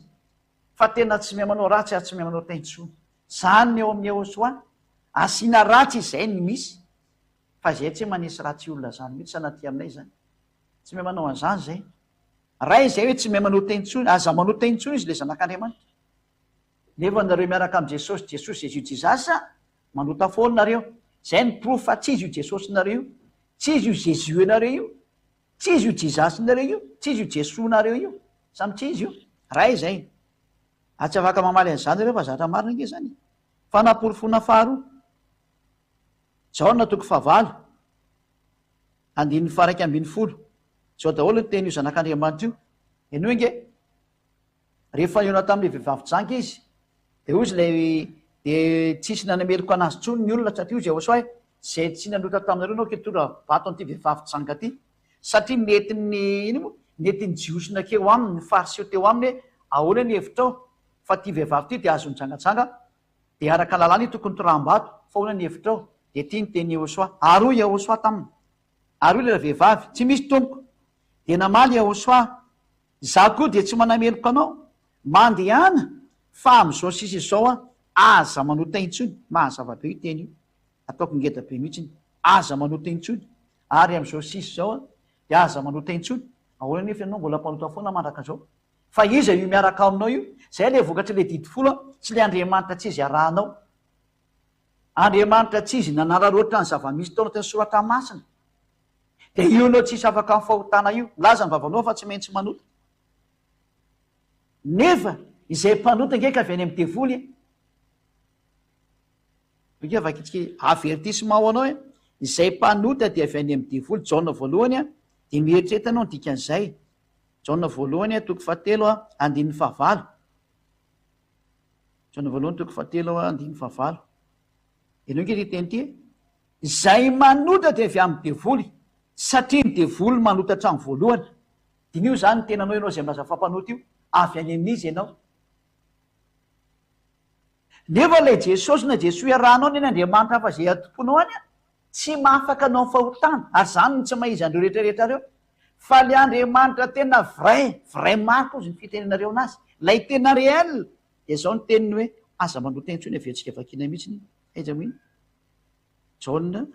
fa tena tsy mahay manao ratsy ary tsy mahay manota intsony. Izany ny eo amin'ny Yehosua. Asiana ratsy izay ny misy fa izay tsy manisy ratsy olona izany mihitsy sanatria aminay izany. Tsy mahay manao an'izany izay. Ray izay hoe tsy mahay manota intsony, aza manota intsony izy ilay zanak'Andriamanitra. Nefa nareo miaraka amin'i Jesosy, Jesosy, Jésus, Jesus, manota foana nareo. Izay ny porofo fa tsy izy io Jesosy nareo io. Tsy izy io Jésus anareo io. Tsy izy io Jesus-nareo io, tsy izy io Jesoa-nareo io. Samy tsy izy io. Ray izay. Ary tsy afaka mamaly an'izany nareo fa zatra marina ange izany e. Fanaporofoana faharoa. Jaona toko fahavalo, andininy faha-11. Izao daholo ny tenin'io Zanak'Andriamanitra io. Henoy ange. Rehefa nihaona tamin'ilay vehivavy janga izy, dia hoy izy ilay, dia tsisy nanameloka anazy intsony ny olona, satria hoy izy Yehosua hoe, Izay tsy nanota taminareo no hitondra vato an'ity vehivavy janga ity. Satria nentin'ny, inona moa? Nentin'ny Jiosy nankeo aminy, ny Fariseo teo aminy hoe, Ahoana ny hevitrao? Fa ity vehivavy ity dia azo nijangajanga, dia araka ny lalàna io tokony toraham-bato, fa ahoana ny hevitrao? Dia ity ny tenin'i Yehosua. Ary hoy Yehosua taminy, Ary hoy ilay vehivavy, Tsy misy, Tompoko. Dia namaly Yehosua, Izaho koa dia tsy manameloka anao. Mandehana, fa amin'izao sisa izao an, aza manota intsony. Mazava be io teny io. Ataoko ngeda be mihitsy. Aza manota intsony. Ary amin'izao sisa izao an, dia aza manota intsony. Ahoana anefa ianao mbola mpanota foana mandrak'izao? Fa iza io miaraka aminao io? Izay ilay vokatr'ilay didy folo an, tsy ilay Andriamanitra tsy izy arahanao. Andriamanitra tsy izy nanararaotra ny zava-misy tao anatin'ny soratra masina. Dia io anao tsisy afaka amin'ny fahotana io. Milaza ny vavanao fa tsy maintsy manota. Nefa izay mpanota ange ka avy any amin'ny devoly e. Ange vakitsika avertissement ho anao e. Izay mpanota dia avy any amin'ny devoly. Jaona voalohany a, dia mieritrereta anao ny dikan'izay. Jaona voalohany a, toko fahatelo a, andininy fahavalo. Jaona voalohany toko fahatelo andininy fahavalo. Henoy ange ity teny ity e. Izay manota dia avy amin'ny devoly, satria ny devoly manota hatramin'ny voalohany. Diniho izany ny tenanao ianao izay milaza fa mpanota io, avy any amin'iza ianao? Nefa ilay Jesosy na Jesoa iarahanao anie ny Andriamanitra hafa izay atomponao any an, tsy mahafaka anao amin'ny fahotana, ary izany no tsy maha izy an'ireo rehetra rehetra ireo. Fa ilay Andriamanitra tena vrai, vrai marina hozy ny fitenenareo anazy, ilay tena réel, dia izao ny teniny hoe, aza manota intsony, averintsika vakiana mihitsy iny, aiza moa iny? Jaona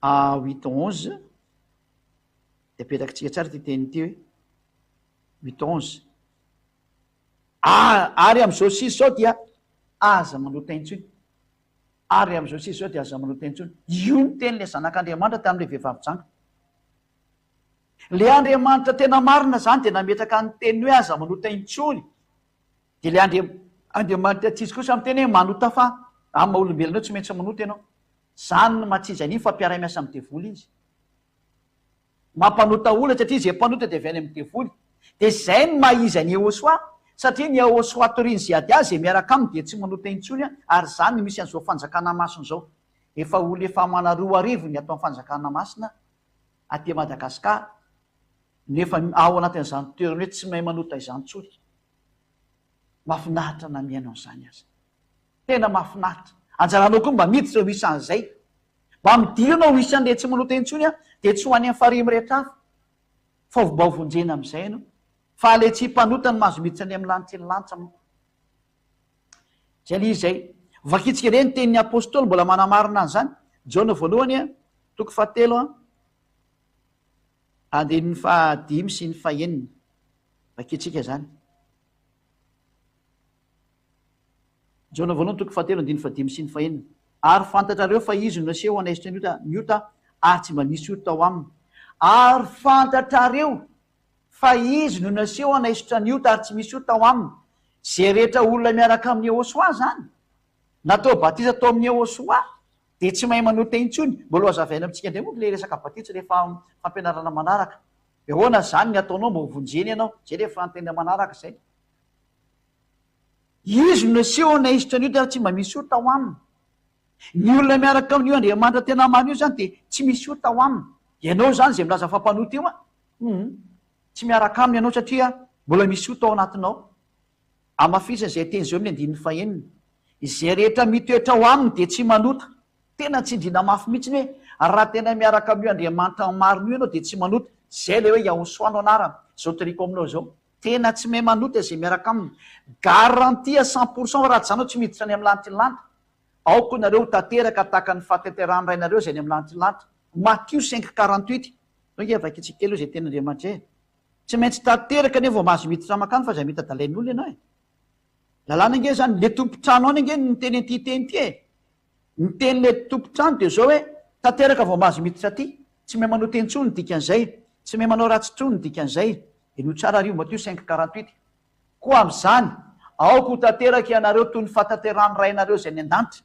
a huit onze, dia apetrakintsika tsara ity teny ity hoe huit onze. A, ary amin'izao sisa izao dia aza manota intsony. Ary amin'izao sisa izao dia aza manota intsony. Io ny tenin'ilay Zanak'Andriamanitra tamin'ilay vehivavy janga. Ilay Andriamanitra tena marina izany dia nametraka ny teniny hoe aza manota intsony. Dia ilay Andriam, Andriamanitra tsy izy kosa miteny hoe manota fa amin'ny maha olombelona anao tsy maintsy manota ianao. Izany no maha tsy izy an'iny fa mpiara-miasa amin'ny devoly izy. Mampanota olona satria izay mpanota dia avy any amin'ny devoly. Dia izay no maha izy an'i Yehosua satria ny Yehosua torian'i Ziadia izay miaraka aminy dia tsy manota intsony ary izany no misy an'izao fanjakana masina izao. Efa olona efa amana 2000 ny ato amin'ny fanjakana masina aty Madagascar nefa ao anatin'izany toerana hoe tsy mahay manota izany intsony. Mahafinaritra na mihaino an'izany aza. Tena mahafinaritra. Anjaranao koa mba miditra ho isan'izay. Mba midira ianao ho isan'ilay tsy manota intsony an, dia tsy ho any amin'ny farihy mirehitra afo. Fa mba ho vonjena amin'izay ianao. Fa ilay tsy mpanota no mahazo miditra any amin'ny lanitry ny lanitra manko. Izay ilay izy izay. Vakintsika indray ny tenin'ny apostoly mbola manamarina an'izany. Jaona voalohany an, toko fahatelo an, andininy fahadimy sy ny fahenina. Vakintsika izany. Jaona voalohany toko fahatelo andininy fahadimy sy ny fahenina. Ary fantatrareo fa izy no naseho hanaisotra ny ota, ny ota, ary tsy mba nisy ota tao aminy. Ary fantatrareo fa izy no naseho hanaisotra ny ota, ary tsy misy ota tao aminy. Izay rehetra olona miaraka amin'i Yehosua izany, natao batisa tao amin'i Yehosua, dia tsy mahay manota intsony. Mbola ho hazavaina amintsika indray moa ilay resaka batisa rehefa fampianarana manaraka. Ahoana izany ny ataonao mba ho vonjena ianao? Izay ilay fanontaniana manaraka izay. Izy no naseho naisitra ny ota ary tsy mba misy ota ao aminy. Ny olona miaraka amin'io Andriamanitra tena marina io izany dia tsy misy ota ao aminy. Ianao izany izay milaza fa mpanota io an, hum, tsy miaraka aminy ianao satria mbola misy ota ao anatinao. Hamafisina izay teny izay eo amin'ny andininy fahenina. Izay rehetra mitoetra ao aminy dia tsy manota. Tena tsindriana mafy mihitsy ny hoe raha tena miaraka amin'io Andriamanitra marina io ianao dia tsy manota. Izay ilay hoe Yahosoa no anarany. Izao toriko aminao izao. Tena tsy mahay manota izay miaraka aminy. Garantie à cent pour cent fa raha tsy izany ianao tsy miditra any amin'ny lanitry ny lanitra. Aoka nareo ho tanteraka tahaka ny fahatanterahan'ny Rainareo izay any amin'ny lanitry ny lanitra. Matio cinq 48. Zao ange vakintsika kely eo izay tenin'Andriamanitra izay e. Tsy maintsy tanteraka anie vao mahazo miditra mankany fa aza mita dalain'olona ianao e. Lalàna ange izany, le tompon-trano any ange no niteny an'ity teny ity e. Ny tenin'ilay tompon-trano dia izao hoe, tanteraka vao mahazo miditra aty. Tsy mahay manota intsony ny dikan'izay. Tsy mahay manao ratsy intsony ny dikan'izay. Henoy tsara ary io, Matio cinq 48. Koa amin'izany, aoka ho tanteraka ianareo toy ny fahatanterahan'ny Rainareo izay any an-danitra.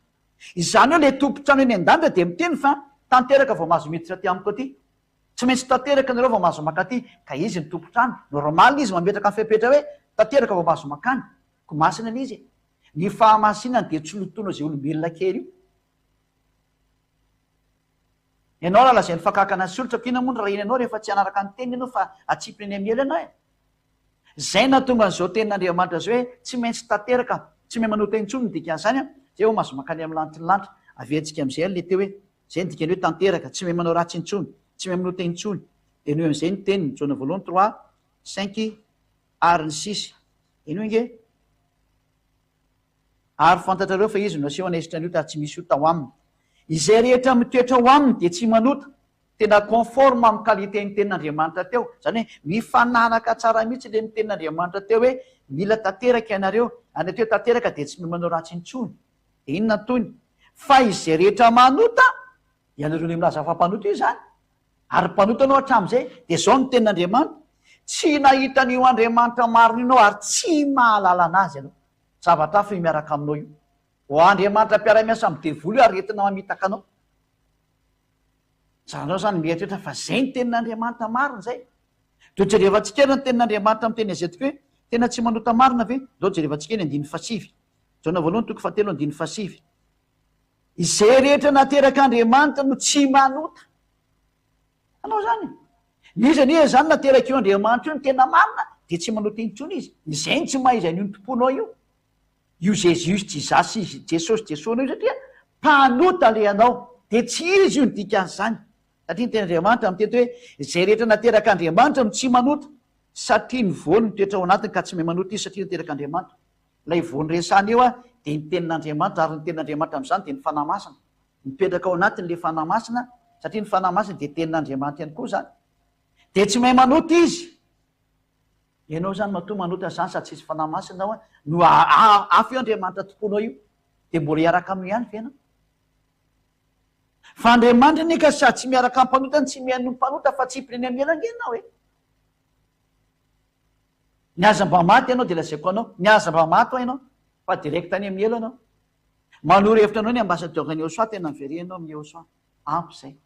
Izany hoe ilay tompon-trano eny an-danitra dia miteny fa tanteraka vao mahazo miditra aty amiko aty. Tsy maintsy tanteraka ianareo vao mahazo mankaty. Ka izy no tompon-trano. Normal izy mametraka ny fepetra hoe tanteraka vao mahazo mankany. Koa masina ilay izy e. Ny fahamasinany dia tsy lotoina izay olombelona kely io. Ianao raha lazainy fa kankana sy olitra, inona moa no rahiny anao rehefa tsy hanaraka ny teniny ianao fa atsipiny eny amin'ny ela ianao e? Izay nahatonga an'izao tenin'Andriamanitra izao hoe tsy maintsy tanteraka, tsy mahay manota intsony ny dikan'izany an, izay vao mahazo mankany amin'ny lanitry ny lanitra. Averintsika amin'izay ary ilay teo hoe, izay ny dikany hoe tanteraka, tsy mahay manao ratsy intsony, tsy mahay manota intsony. Henoy amin'izay ny teniny, Jaona voalohany trois, cinq ary ny six. Henoy ange. Ary fantatrareo fa Izy no naseho hanaisotra ny ota ary tsy misy ota ao aminy. Izay rehetra mitoetra ao aminy dia tsy manota. Tena conforme amin'ny qualité ny tenin'Andriamanitra teo. Izany hoe mifanaraka tsara mihitsy ilay ny tenin'Andriamanitra teo hoe mila tanteraka ianareo. Ary ny atao hoe tanteraka dia tsy manao ratsy intsony. Dia inona ny tohiny? Fa izay rehetra manota, ianareo ilay milaza fa mpanota io izany, ary mpanota ianao hatramin'izay, dia izao ny tenin'Andriamanitra, tsy nahita an'io Andriamanitra marina io ianao ary tsy mahalala an'Azy ianao. Zavatra hafa io miaraka aminao io. Ho Andriamanitra mpiara-miasa amin'ny devoly io aretina mamitaka anao. Zanao zany mieritreritra fa zay ny tenin'Andriamanitra marina zay. Deo jerevantsika ary ny tenin'Andriamanitra miteny azy eto hoe tena tsy manota marina ve? Ndao jerevantsika ny andininy fahasivy. Jaona voalohany toko fahatelo andininy fahasivy. Izay rehetra naterak'Andriamanitra no tsy manota. Anao zany. N'iza n'iza zany naterak'io Andriamanitra io ny tena marina dia tsy manota intsony izy. Izay no tsy maha izy an'io ny tomponao io. Io Jesus, Jizasy, Jesosy, Jesoa anao io satria mpanota le anao. Dia tsy izy io ny dikan'izany. Satria ny tenin'Andriamanitra mitety hoe izay rehetra naterak'Andriamanitra no tsy manota satria ny voany mitoetra ao anatiny ka tsy mahay manota izy satria naterak'Andriamanitra. Ilay voany resahana eo dia ny tenin'Andriamanitra ary ny tenin'Andriamanitra amin'izany dia ny Fanahy Masina. Mipetraka ao anatiny ilay Fanahy Masina, satria ny Fanahy Masina dia Tenin'Andriamanitra ihany koa izany. Dia tsy mahay manota izy. Ianao izany matoa manota izany sady tsisy Fanahy Masina ao, no hafa io Andriamanitra tomponao io. Dia mbola hiaraka aminy ihany ve ianao? Fa Andriamanitra anie ka sady tsy miaraka amin'ny mpanota no tsy mihaino ny mpanota fa tsy mpireny amin'ny ela ange ianao e. Ny aza mba maty ianao dia lazaiko anao, ny aza mba maty hoa ianao, fa direct any amin'ny ela ianao. Manoro hevitra anao ny ambassadeur ny Eosoa tena miverena ao amin'ny Eosoa. Ampy izay.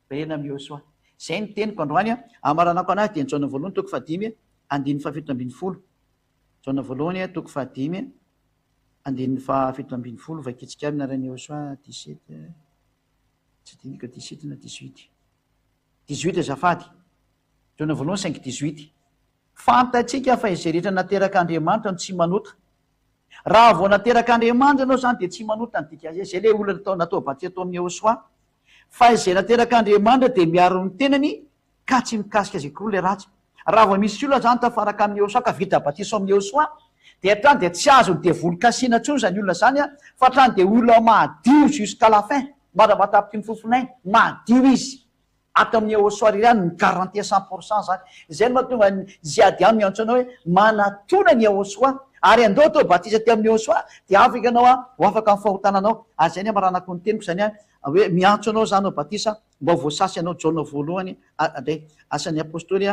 Miverena amin'ny Eosoa. Izay ny teniko androany a. Amaranako anazy dia ny Jaona voalohany toko fahadimy andininy fahafito ambin'ny folo. Jaona voalohany toko fahadimy andininy fahafito ambin'ny folo vakitsika amin'ny anaran'i Eosoa 17 tsy adiniko 17 na 18. 18 azafady. Jaona voalohany 5 18. Fantatsika fa izay rehetra naterak'Andriamanitra no tsy manota. Raha vao naterak'Andriamanitra ianao izany dia tsy manota ny dikan'izay. Izay ilay olona natao natao batisa tao amin'ny Yehosua. Fa izay naterak'Andriamanitra dia miaro ny tenany ka tsy mikasika azy akory ilay ratsy. Raha vao misy olona izany tafaraka amin'i Yehosua ka vita batisa ao amin'i Yehosua dia hatrany dia tsy azon'ny devoly kasihina intsony izany olona izany fa hatrany dia olona madio jusqu'à la fin, mandra-pahatapitry ny fofonainy, madio izy. Ato amin'ny Eosoa irery ihany ny garantie 100% zany. Izay no mahatonga ny Ziad ihany miantso anao hoe manatona ny Eosoa ary andao atao batisa aty amin'ny Eosoa dia afaka ianao ho afaka amin'ny fahotana anao. Ary izay ny amaranako ny teniko izany hoe miantso anao za hanao batisa mba ho voasasa ianao Jaona voalohany indray Asan'ny Apostoly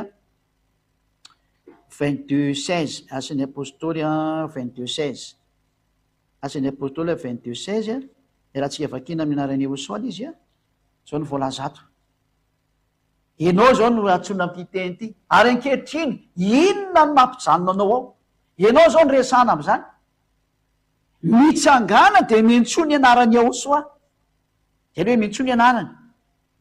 22 16 Asan'ny Apostoly 22 16 Asan'ny Apostoly 22 16 raha tsika vakiana amin'ny anaran'i Eosoa ilay izy a. Izao no voalaza ato. Ianao izao no antsoina amin'ity teny ity. Ary ankehitriny, inona no mampijanona anao ao? Ianao izao no resahana amin'izany. Mitsangàna dia miantsoa ny anaran'i Yahoshuah. Izay hoe miantsoa ny anarany.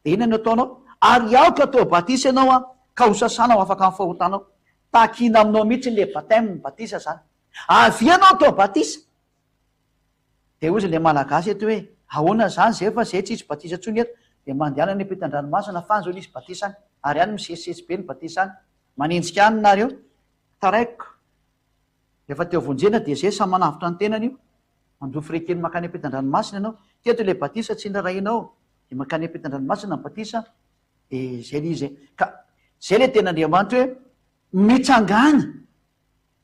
Dia inona no ataonao? Ary aoka atao batisa ianao an, ka ho sasana ho afaka amin'ny fahotanao. Takiana aminao mihitsy ilay baptême, batisa izany. Avia ianao atao batisa. Dia hozy ilay malagasy eto hoe, ahoana izany izay fa izay tsisy batisa intsony eto, dia mandehana any ampitan-dranomasina fa any izao nisy batisa any, ary any misesisesy be ny batisa any. Manenjika any nareo. Taraikiko. Rehefa te ho vonjena dia izay samy manavotra ny tenany io. Mandoa frais kely mankany ampitan-dranomasina ianao. Teto ilay batisa tsy niraharahianao, dia mankany ampitan-dranomasina ny batisa, dia izay ilay izy e. Ka izay ilay tenin'Andriamanitra hoe, mitsangàna.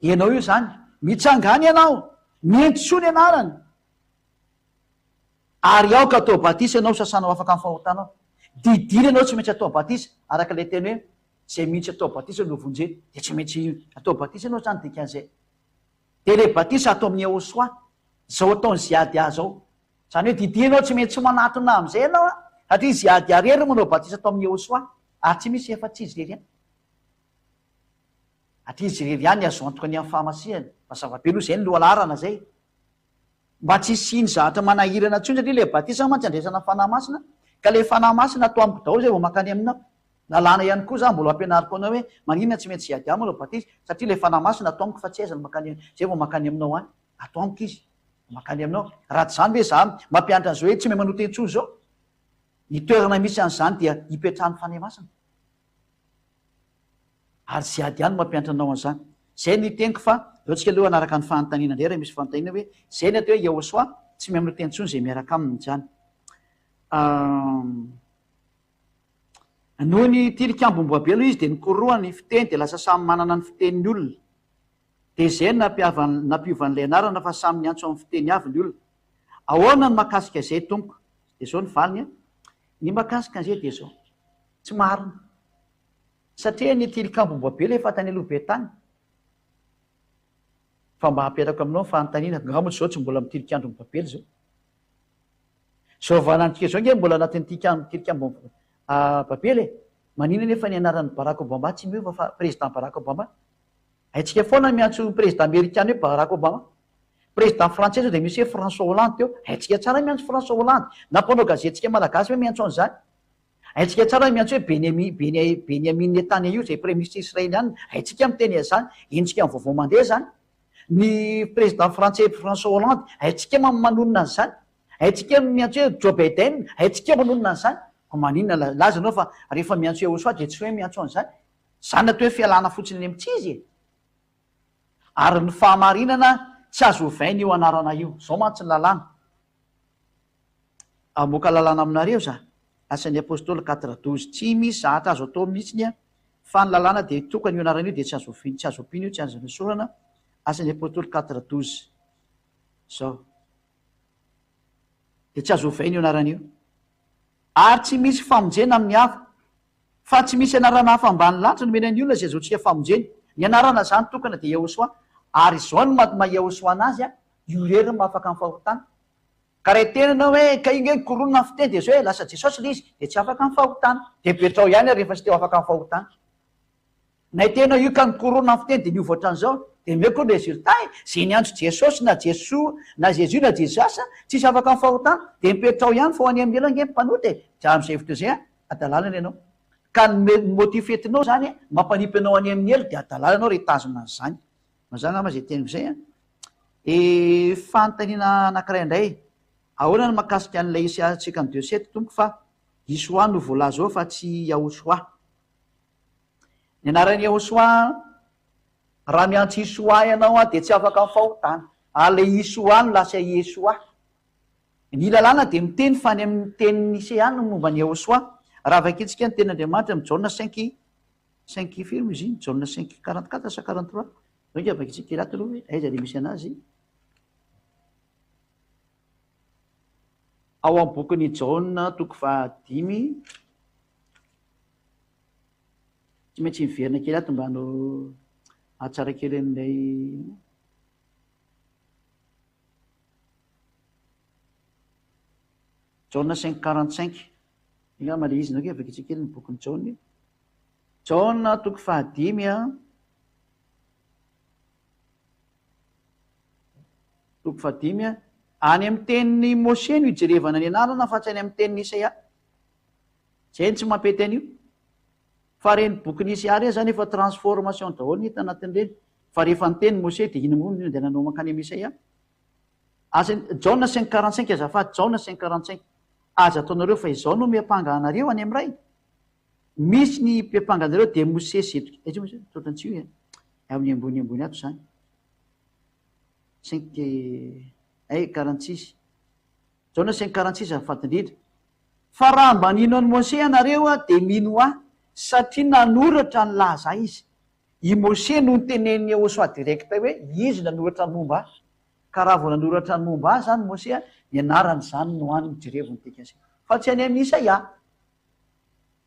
Ianao io izany. Mitsangàna ianao. Miantsoa ny anarany. Ary aoka atao batisa ianao sasana ho afaka amin'ny fahotanao. Didiana ianao tsy maintsy atao batisa, araka ilay teny hoe izay mino sy atao batisa no vonjena. Dia tsy maintsy atao batisa ianao izany dikan'izay. Dia ilay batisa atao amin'ny Yehosua, izao ataon'i Ziadia izao. Izany hoe didiana ianao tsy maintsy manatona amin'izay ianao an, satria i Ziadia irery no manao batisa atao amin'ny Yehosua, ary tsy misy afa-tsy izy irery ihany. Satria izy irery ihany azo antoka ny amin'ny fahamasihana. Mazava be aloha izay ny lohalaharana izay. Mba tsy hisian'ny zavatra manahirana intsony satria ilay batisa mantsy andraisana Fanahy Masina ka ilay Fanahy Masina ato amiko daholo izay vao mankany aminao. Lalàna ihany koa za mbola ampianariko anao hoe maninona tsy maintsy hiady aminy ilay batisa satria ilay Fanahy Masina ato amiko fa tsy aiza no mankany izay vao mankany aminao any. Ato amiko izy vao mankany aminao. Raha tsy izany ve za mampianatra an'izao hoe tsy mahay manota intsony izao? Ny toerana misy an'izany dia ipetrahan'ny Fanahy Masina. Ary Ziad ihany no mampianatra anao an'izany. Izay no teniko fa aleo tsika aloha hanaraka ny fanontaniana indray raha misy fanontaniana hoe izay ny atao hoe Yahoshuah tsy mihaino teny intsony izay miaraka aminy izany. Noho ny tilikambo Babela aloha izy dia nikoroa ny fiteny dia lasa samy manana ny fiteniny ny olona. Dia izay no nampiova an'ilay anarana fa samy niantso amin'ny fiteny avy ny olona. Ahoana ny mahakasika izay tompoko? Dia izao ny valiny an. Ny mahakasika an'izay dia izao. Tsy marina. Satria ny tilikambo Babela efa tany aloha be tany. Fa mba hapetrako aminao ny fanontaniana, angaha moa izao tsy mbola amin'ny tilikandron'i Babela izao? Izao valantsika izao ange mbola anatin'ny tilikambo Babela e! Maninona nefa ny anaran'i Barack Obama tsy miova fa président Barack Obama? Haintsika foana ny miantso ny président amerikana hoe Barack Obama. Président frantsay izao dia misy hoe François Hollande teo. Haintsika tsara ny miantso François Hollande. Na mpanao gazetintsika malagasy ve miantso an'izany? Haintsika tsara ny miantso hoe Benemi, Bene, Benyamin Netanyahu izay praiminisitra israelianina. Haintsika miteny an'izany. Henontsika amin'ny vaovao mandeha izany. Ny président frantsay François Hollande, haintsika manonona an'izany. Haintsika ny miantso hoe Joe Biden, haintsika manonona an'izany. Koa maninona laza ianao fa rehefa miantso Yehosoa dia tsy hoe miantso an'izany. Izany atao hoe fialana fotsiny any amin'ny tsy izy e! Ary ny fahamarinana tsy azo ovaina io anarana io. Izao mantsy ny lalàna. Hamoaka lalàna aminareo za. Asan'ny Apostoly 4, 12. Tsy misy zahatra azo atao mihitsiny an, fa ny lalàna dia tokana io anarana io dia tsy azo oviana, tsy azo ampiana io, tsy azo nesorana. Asan'ny Apostoly 4, 12. Izao. Dia tsy azo ovaina io anarana io. Ary tsy misy famonjena amin'ny hafa. Fa tsy misy anarana hafa ambany lanitra nomena ny olona izay azahoantsika famonjena. Ny anarana izany tokana dia Yahoshuah. Ary izao no maha Yahoshuah anazy an, io irery no mahafaka ny fahotana. Ka raha hiteny ianao hoe ka io nge ny koronina ny fiteny dia izao e, lasa Jesosy ilay izy, dia tsy afaka ny fahotana. Dia petrao ihany ary rehefa tsy te ho afaka ny fahotana. Na hiteny aho io ka ny corona ny fiteny dia niova ohatran'izao dia omeko ny résultat e! Izay niantso Jesosy na Jesoa na Jésus na Jesus tsisy afaka ny fahotana dia mipetrao ihany fa ho any amin'ny helo ange ny mpanota e! Dia amin'izay hevitra izay an, adalalana ianao. Ka ny motif entinao izany an, mampanipy anao any amin'ny helo dia adalalana ianao raha hitazona an'izany. Mazava angamba izay teniko izay an. Dia fanontaniana anankiray indray, ahoana ny mahakasika an'ilay Isaia 52 sept tompoko fa Yishoa no voalaza ao fa tsy Yahoshuah. Ny anaran'i Yahoshuah, raha miantso Yishoah ianao dia tsy afaka amin'ny fahotana. Ary ilay Yishoah no lasa Yeshoah. Ny lalàna dia miteny fa any amin'ny tenin'i Nisea no momba an'i Yahoshuah. Raha vakintsika ny tenin'Andriamanitra amin'ny Jaona cinq, cinq firy moa izy iny? Jaona cinq 44 sa 43? Donc vakintsika kely ato aloha hoe aiza ilay misy anazy. Ao amin'ny bokin'i Jaona toko fahadimy. Tsy maintsy miverina kely ato mba hanao hahatsara kely an'ilay Jaona 5:45. Angamba ilay izy ndray vakitsika kely ny bokin'i Jaona e. Jaona toko fahadimy a. Toko fahadimy a. Any amin'ny tenin'i Moshe no ijerevana ny anarana fa tsy any amin'ny tenin'i Isaia. Zay no tsy mampety an'io. Fa reny boky nisy ahy reny zany efa transformation daholo ny hita anatin'ireny. Fa rehefa niteny Mose dia iny moa no nandehananao mankany amin'i Isaia. Aza, Jaona 5:45 azafady, Jaona 5:45. Aza ataonareo fa izao no miampanga anareo any amin'ny Ray. Misy ny mpiampanga anareo dia Mosesy eto. Aiza moa izany? Ohatran'ny tsy io e. Amin'ny ambony ambony ato izany. Cinq, ay, 46. Jaona 5:46 azafady indrindra. Fa raha mba nino an'i Mose ianareo dia mino ahy, satria nanoratra ny laza ahy izy. I Mose no notenenin'i Yehosua direct hoe izy nanoratra ny momba ahy. Ka raha vao nanoratra ny momba ahy izany Mose, ny anarany izany no any jerevo ny dikan'izay. Fa tsy any amin'i Isaia.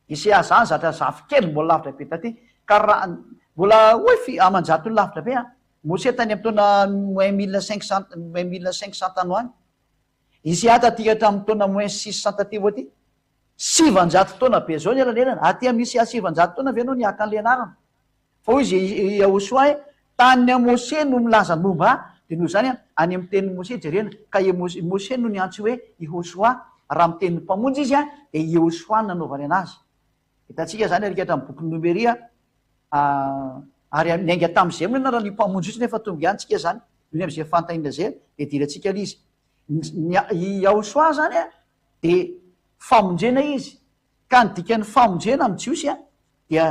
Isea zany zatra zafikely mbola lavitra be taty ka raha mbola hoy fi amanjatony lavitra be an! Mose tany am taona moins 1500 moins 1500 tany ho any. Isea taty hatramin'ny taona moins 600 taty ho aty. 900 taona be zao ny elanelana. Aty amin'ny Isea 900 taona ve ianao nihaka an'ilay anarana? Fa hoy izy i Yahosoa hoe, Tany amin'i Mose no milaza ny momba ahy, dia noho izany any amin'ny tenin'i Mose jerena, ka i Mose no niantso hoe Yehosoa, raha miteny ny Mpamonjy izy dia Yehosoa no nanaovany anazy. Hitantsika izany ary hatramin'ny bokin'ny Nomeria, ary niainga tamin'izay moa ny anaran'io Mpamonjy io nefa tonga ihany tsika izany, noho ny amin'izay fanontaniana izay dia idirantsika ilay izy. I Yahosoa izany dia famonjena izy, ka ny dikan'ny famonjena amin'ny Jiosy dia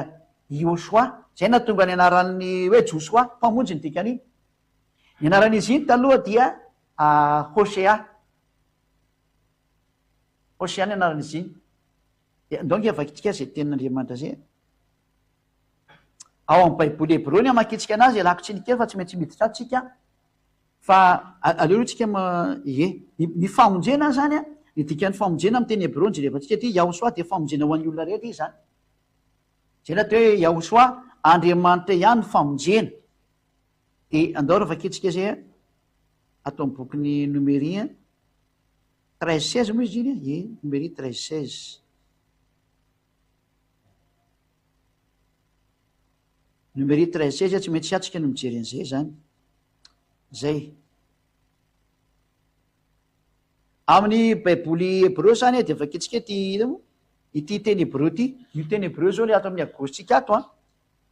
Iosoa, izay nahatonga ny anaran'ny hoe Josoa, mpamonjy ny dikan'iny. Ny anaran'izy iny taloha dia Hosea. Hosea ny anaran'izy iny. Dia andao ange vakintsika izay tenin'Andriamanitra izay. Ao amin'ny Baiboly hebreo ny amakintsika anazy, ialako tsiny kely fa tsy maintsy miditra ato tsika. Fa aleo aloha tsika ma, ie. Ny famonjena zany an, ny dikan'ny famonjena amin'ny teny hebreo no jerevantsika aty, Yahosoa dia famonjena ho an'ny olona rehetra izy zany. Zay ilay atao hoe Yahosoa, Andriamanitra ihany no famonjena. Dia andao raha vakintsika izay an, ato amin'ny bokin'ny Nomery an, 13 16 moa izy iny an, ie, Nomery 13 16. Numéro 13 16 tsy maintsy atsika no mijery an'izay zany. Zay. Amin'ny Baiboly hebreo zany dia vakintsika ity ina moa? Ity teny hebreo ity. Io teny hebreo zao le ato amin'ny agositsika ato an.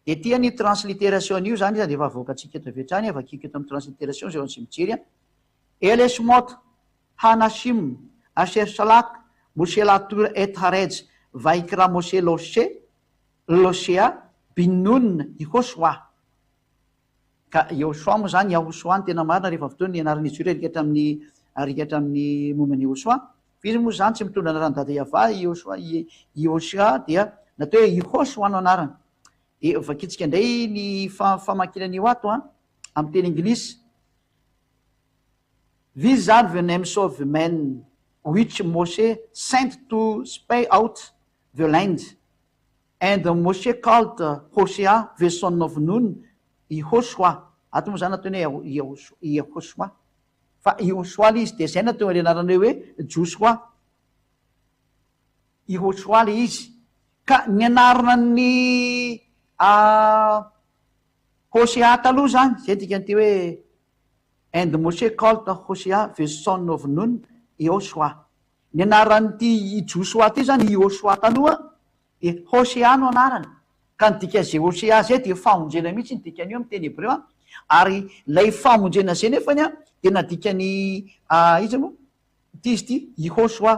Dia ity ny transliteration an'io zany izy efa avoakantsika eto avy hatrany, vakiko eto amin'ny transliteration zay ho an'izay mijery an. Ele shmot hanashim asher shalak Moshe latur et haretz vayikra Moshe loshe Losea bin Nun, Yehoshoa. Ka Yehoshoa moa izany, Yahosoa no tena marina rehefa avy teo ny anaran'izy io rerika hatramin'ny rerika hatramin'ny momba an'i Yehoshoa. Fa izy moa izany tsy mitondra anaran'i Dada Yavah, Yehoshoa, Yehoshoa dia natao hoe Yehoshoa no anarany. Dia vakintsika indray ny famakiana an'io ato an, amin'ny teny anglisy. These are the names of the men which Moshe sent to spy out the land. And Moshe called Hosea the son of Nun Yehoshua, ato moa zany ataony hoe Yehoshua, fa Yehoshua le izy, de zay no atao le anarana hoe Josoa, Yehoshua le izy, ka ny anaran'ny Hosea taloha zany, zay dikan'ity hoe And Moshe called Hosea the son of Nun Yehoshua, ny anaran'ity Josoa ty zany Yehoshua taloha Dia Hosea no anarany. Ka ny dikan'izay Hosea izay dia famonjena mihitsy ny dikan'io amin'ny teny hebreo an. Ary ilay famonjena izay nefany an, dia nadikan'i iza moa ity izy ity? Yehosua.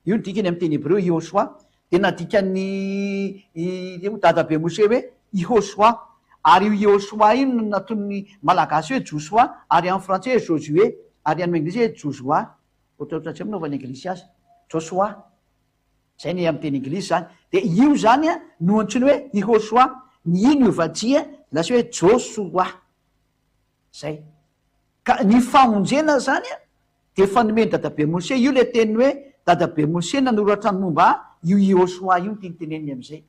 Io ny dikany amin'ny teny hebreo, Yehosua. Dia nadikan'i iza moa, dadabe Moshe hoe Yehosua. Ary io Yehosua io no nataon'ny Malagasy hoe Josoa, ary amin'ny frantsay hoe Josué, ary amin'ny anglisy hoe Joshua. Ohatrohatran'izay moa no anaovan'ny anglisy azy. Joshua. Zay ny amin'ny teny anglisy zany. Dia io zany no antsoina hoe Yehosua. Ny i niova J lasa hoe Josoa. Zay. Ka ny famonjena zany dia efa nomen'i dadabe Mose. Io ilay teniny hoe dadabe Mose nanoratra ny momba ahy, io Yehosua io no tiany teneniny amin'izay.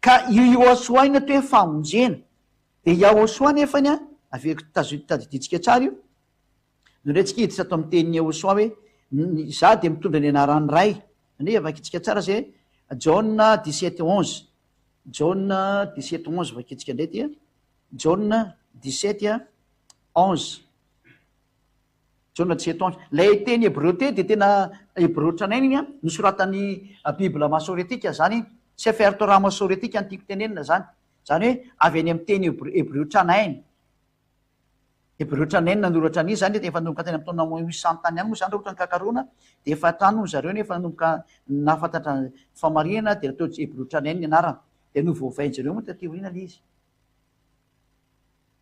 Ka io Yehosua io no atao hoe famonjena. Dia Yahosua nefany an, averiko tadidintsika tsara io, Indray tsika hiditra ato amin'ny tenin'i Yehosua hoe, Izaho dia mitondra ny anaran'ny Ray. Anie vakintsika tsara izay e. Jaona 17 11. Jaona 17 11 vakintsika indray ity a. Jaona 17 11. Jaona 17 11. Ilay teny hebreo teny dia tena hebreo tranainy iny a. Nosoratan'ny Bible masoretika izany iny. Sefer Torah masoretika no tiako tenenina izany. Izany hoe avy any amin'ny teny hebreo tranainy. Hebreo tranainy nanoratra an'izy zany efa nanomboka tany amin'ny taona moins 800 tany ihany moa zany raha ohatra ny kakaroana dia efa tany hono zareo nefa nanomboka nahafantatra famarihana dia natao hebreo tranainy ny anarana dia novoavain-jareo moa taty aoriana ilay izy.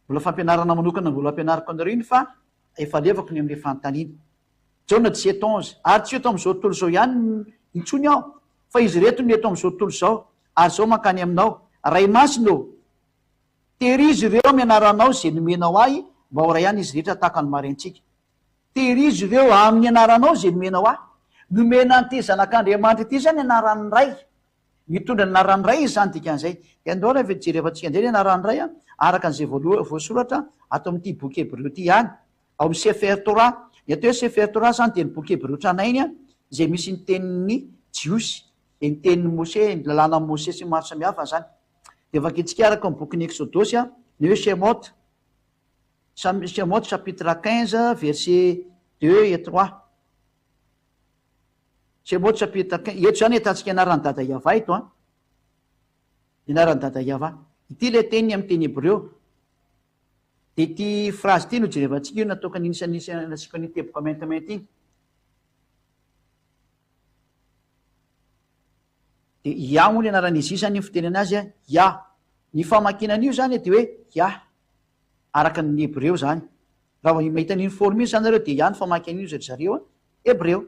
Mbola fampianarana manokana mbola ampianariko anareo iny fa efa alevako ny amin'ilay fanontaniana. Jaona 17 11 Ary tsy eto amin'izao tontolo izao ihany intsony aho fa izy ireto no eto amin'izao tontolo izao ary izao mankany aminao. Ray Masina ô! Tehirizo ireo amin'ny anaranao izay nomenao ahy mba ho iray ihany izy rehetra tahaka ny marentsika. Tehirizo ireo amin'ny anaranao izay nomenao ahy. Nomena an'ity Zanak'Andriamanitra ity izany anaran'ny Ray. Mitondra ny anaran'ny Ray izy izany dikan'izay. Dia andao ary jerevantsika indray ny anaran'ny Ray araka an'izay voaloha voasoratra ato amin'ity boky Hebreo ity ihany. Ao amin'ny Sefer Torah. Ny atao hoe Sefer Torah izany dia ny boky Hebreo tranainy izay misy ny tenin'ny Jiosy, dia ny tenin'i Mose, ny lalànan'i Mose sy ny maro samihafa izany. Dia vakintsika araka ny bokin'ny Eksodosy ny hoe Shemot, Shemot chapitre 15 verset 2 et 3. Shemot chapitre 15, eto izany ahitantsika anaran'i Dada Yavah eto an. Ny anaran'i Dada Yavah. Ity ilay teniny amin'ny teny hebreo. Dia ity phrase ity no jerevantsika io nataoko an'iny nasiako an'iny teboka maintimainty iny. Dia Yah moa ny anaran'izy io izany ny fitenena azy an, Yah. Ny famakiana an'io izany dia hoe Yah, araka ny hebreo izany. Raha vao mahita an'iny forme iny izany nareo dia Yah ny famaky an'io ry zareo an, hebreo.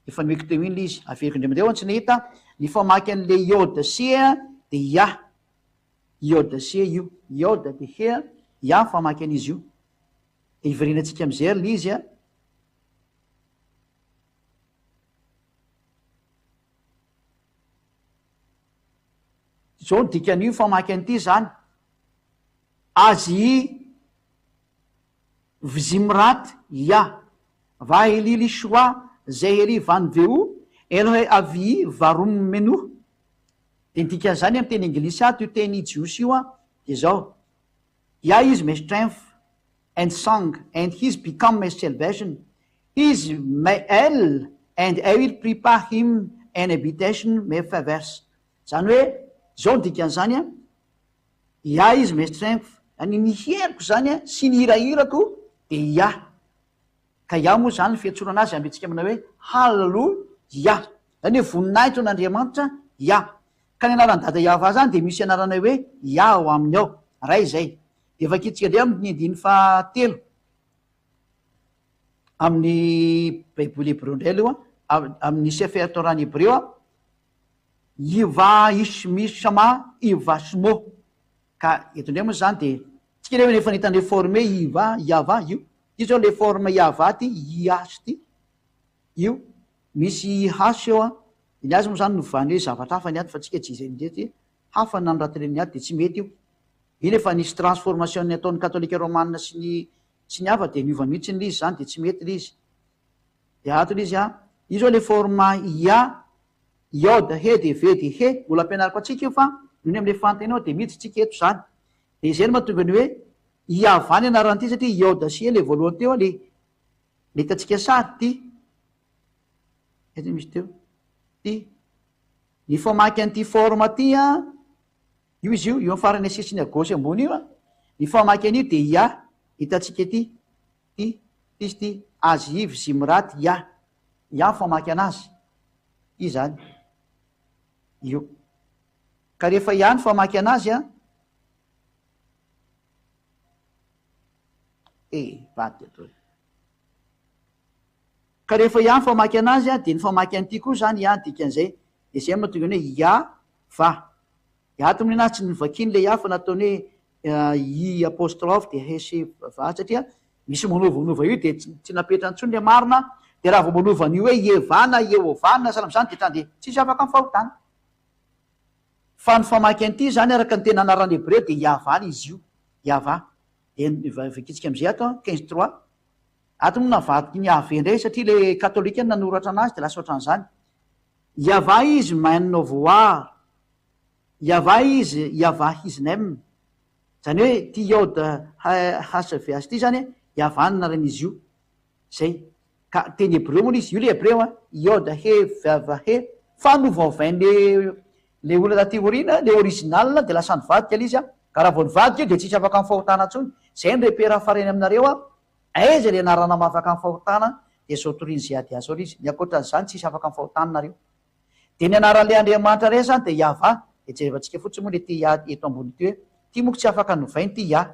Efa nomeko teo iny ilay izy. Averiko indray mandeha ho an'ny tsy nahita, ny famaky an'ilay Yod sy He dia Yah. Yod sy He io. Yod dia He, Yah ny famaky an'izy io. Dia hiverenantsika amin'izay ary ilay izy an. Izao ny dikan'io famaky an'ity izany, Azy Vzimrat Ya, Vaheli Lishwa Zeheri Van Veu Elohe Avii Varum Menuh. Dia ny dikan'izany amin'ny teny anglisy ato io teny jiosy io an, dia izao, Yah is my strength and song and his become my salvation, He is my El and I will prepare him an habitation my favors. Izany hoe, izao ny dikan'izany an, Yah is my strength, izany ny heriko izany an, sy ny hirahirako dia Yah. Ka Yah moa izany ny fiantsoana azy ambintsika manao hoe Hallelujah. Izany hoe voninahitra ho an'Andriamanitra Yah. Ka ny anaran'i Dada Yahvah izany dia misy anarana hoe Yah ao aminy ao. Ray izay. Dia vakintsika indray amin'ny andininy fahatelo. Amin'ny Baiboly hebreo indray aloha, amin'ny Sefer Torah ny hebreo, Yivah Ishmi Shama Yivah Shmo. Ka eto indray moa izany dia, tsika ireo efa nahita an'ilay forme Yivah, Yavah io. Ity izao ilay forme Yavah ity, IH ity. Io, misy IH eo an. Dia ny azy moa izany novany hoe zavatra hafa ny ato fa tsika tsy izay indray ity. Hafa ny nanoratana ny ato dia tsy mety io. Iny efa nisy transformation ny ataon'ny katolika romana sy ny sy ny hafa dia niova mihitsy ilay izy izany dia tsy mety ilay izy. Dia ato ilay izy an, io izao ilay forme ia, iod, he dia ve dia he, mbola ampianariko antsika io fa noho ny amin'ilay fanontanianao dia miditra tsika eto izany. Dia izay no mahatonga ny hoe Iavah ny anaran'ity satria iod sy he ilay voalohany teo ilay ilay hitantsika sary ity. Aiza misy teo? Ity. Ny famaky an'ity forme ity an, Io izy io, io amin'ny farany sisiny à gauche ambony io an, ny famaky an'io dia Yah, hitantsika ity, ity, ity izy ity, Az Iv Zimrat Yah, Yah ny famaky anazy, ity izany, io. Ka rehefa Yah ny famaky anazy an, eh, vadika daholo. Ka rehefa Yah ny famaky anazy an, dia ny famaky an'ity koa izany Yah ny dikan'izay, dia izay no mahatonga ny hoe Yah va. Dia ato moa tsy novakiany ilay Yah fa nataony hoe i apostrophe dia he sy va satria misy manovanova io dia tsy napetrany intsony ilay marina, dia raha vao manova an'io hoe Iehvah na Iehovah na sahala amin'izany dia tandre tsisy afaka amin'ny fahotana. Fa ny famaky an'ity izany araka ny tena anarana hebreo dia Yahvah izy io, Yahvah. Dia vakintsika amin'izay ato an, 15 trois. Ato moa navadiky ny AV indray satria ilay katolika no nanoratra anazy dia lasa ohatran'izany. Yavah is man of war. Yavah is Yavah his name. Izany hoe ity Yod HVH ity izany Yavah ny anaran'izy io. Izay. Ka teny hebreo moa ilay izy. Io ilay hebreo an. Yod He Vav He. Fa novaovain'ilay ilay olona taty aoriana, ilay original dia lasa nivadika ilay izy an. Ka raha vao nivadika io dia tsisy afaka amin'ny fahotana intsony. Izay no repère farany aminareo an. Aiza ilay anarana mahafaka amin'ny fahotana dia izao torian'i Ziadia izao ilay izy. Ny ankoatran'izany tsisy afaka amin'ny fahotana nareo. Dia ny anaran'ilay Andriamanitra iray izany dia Yavah. Dia jerevantsika fotsiny moa ilay ity Yah eto ambony ity hoe ity moa tsy afaka novaina ity Yah.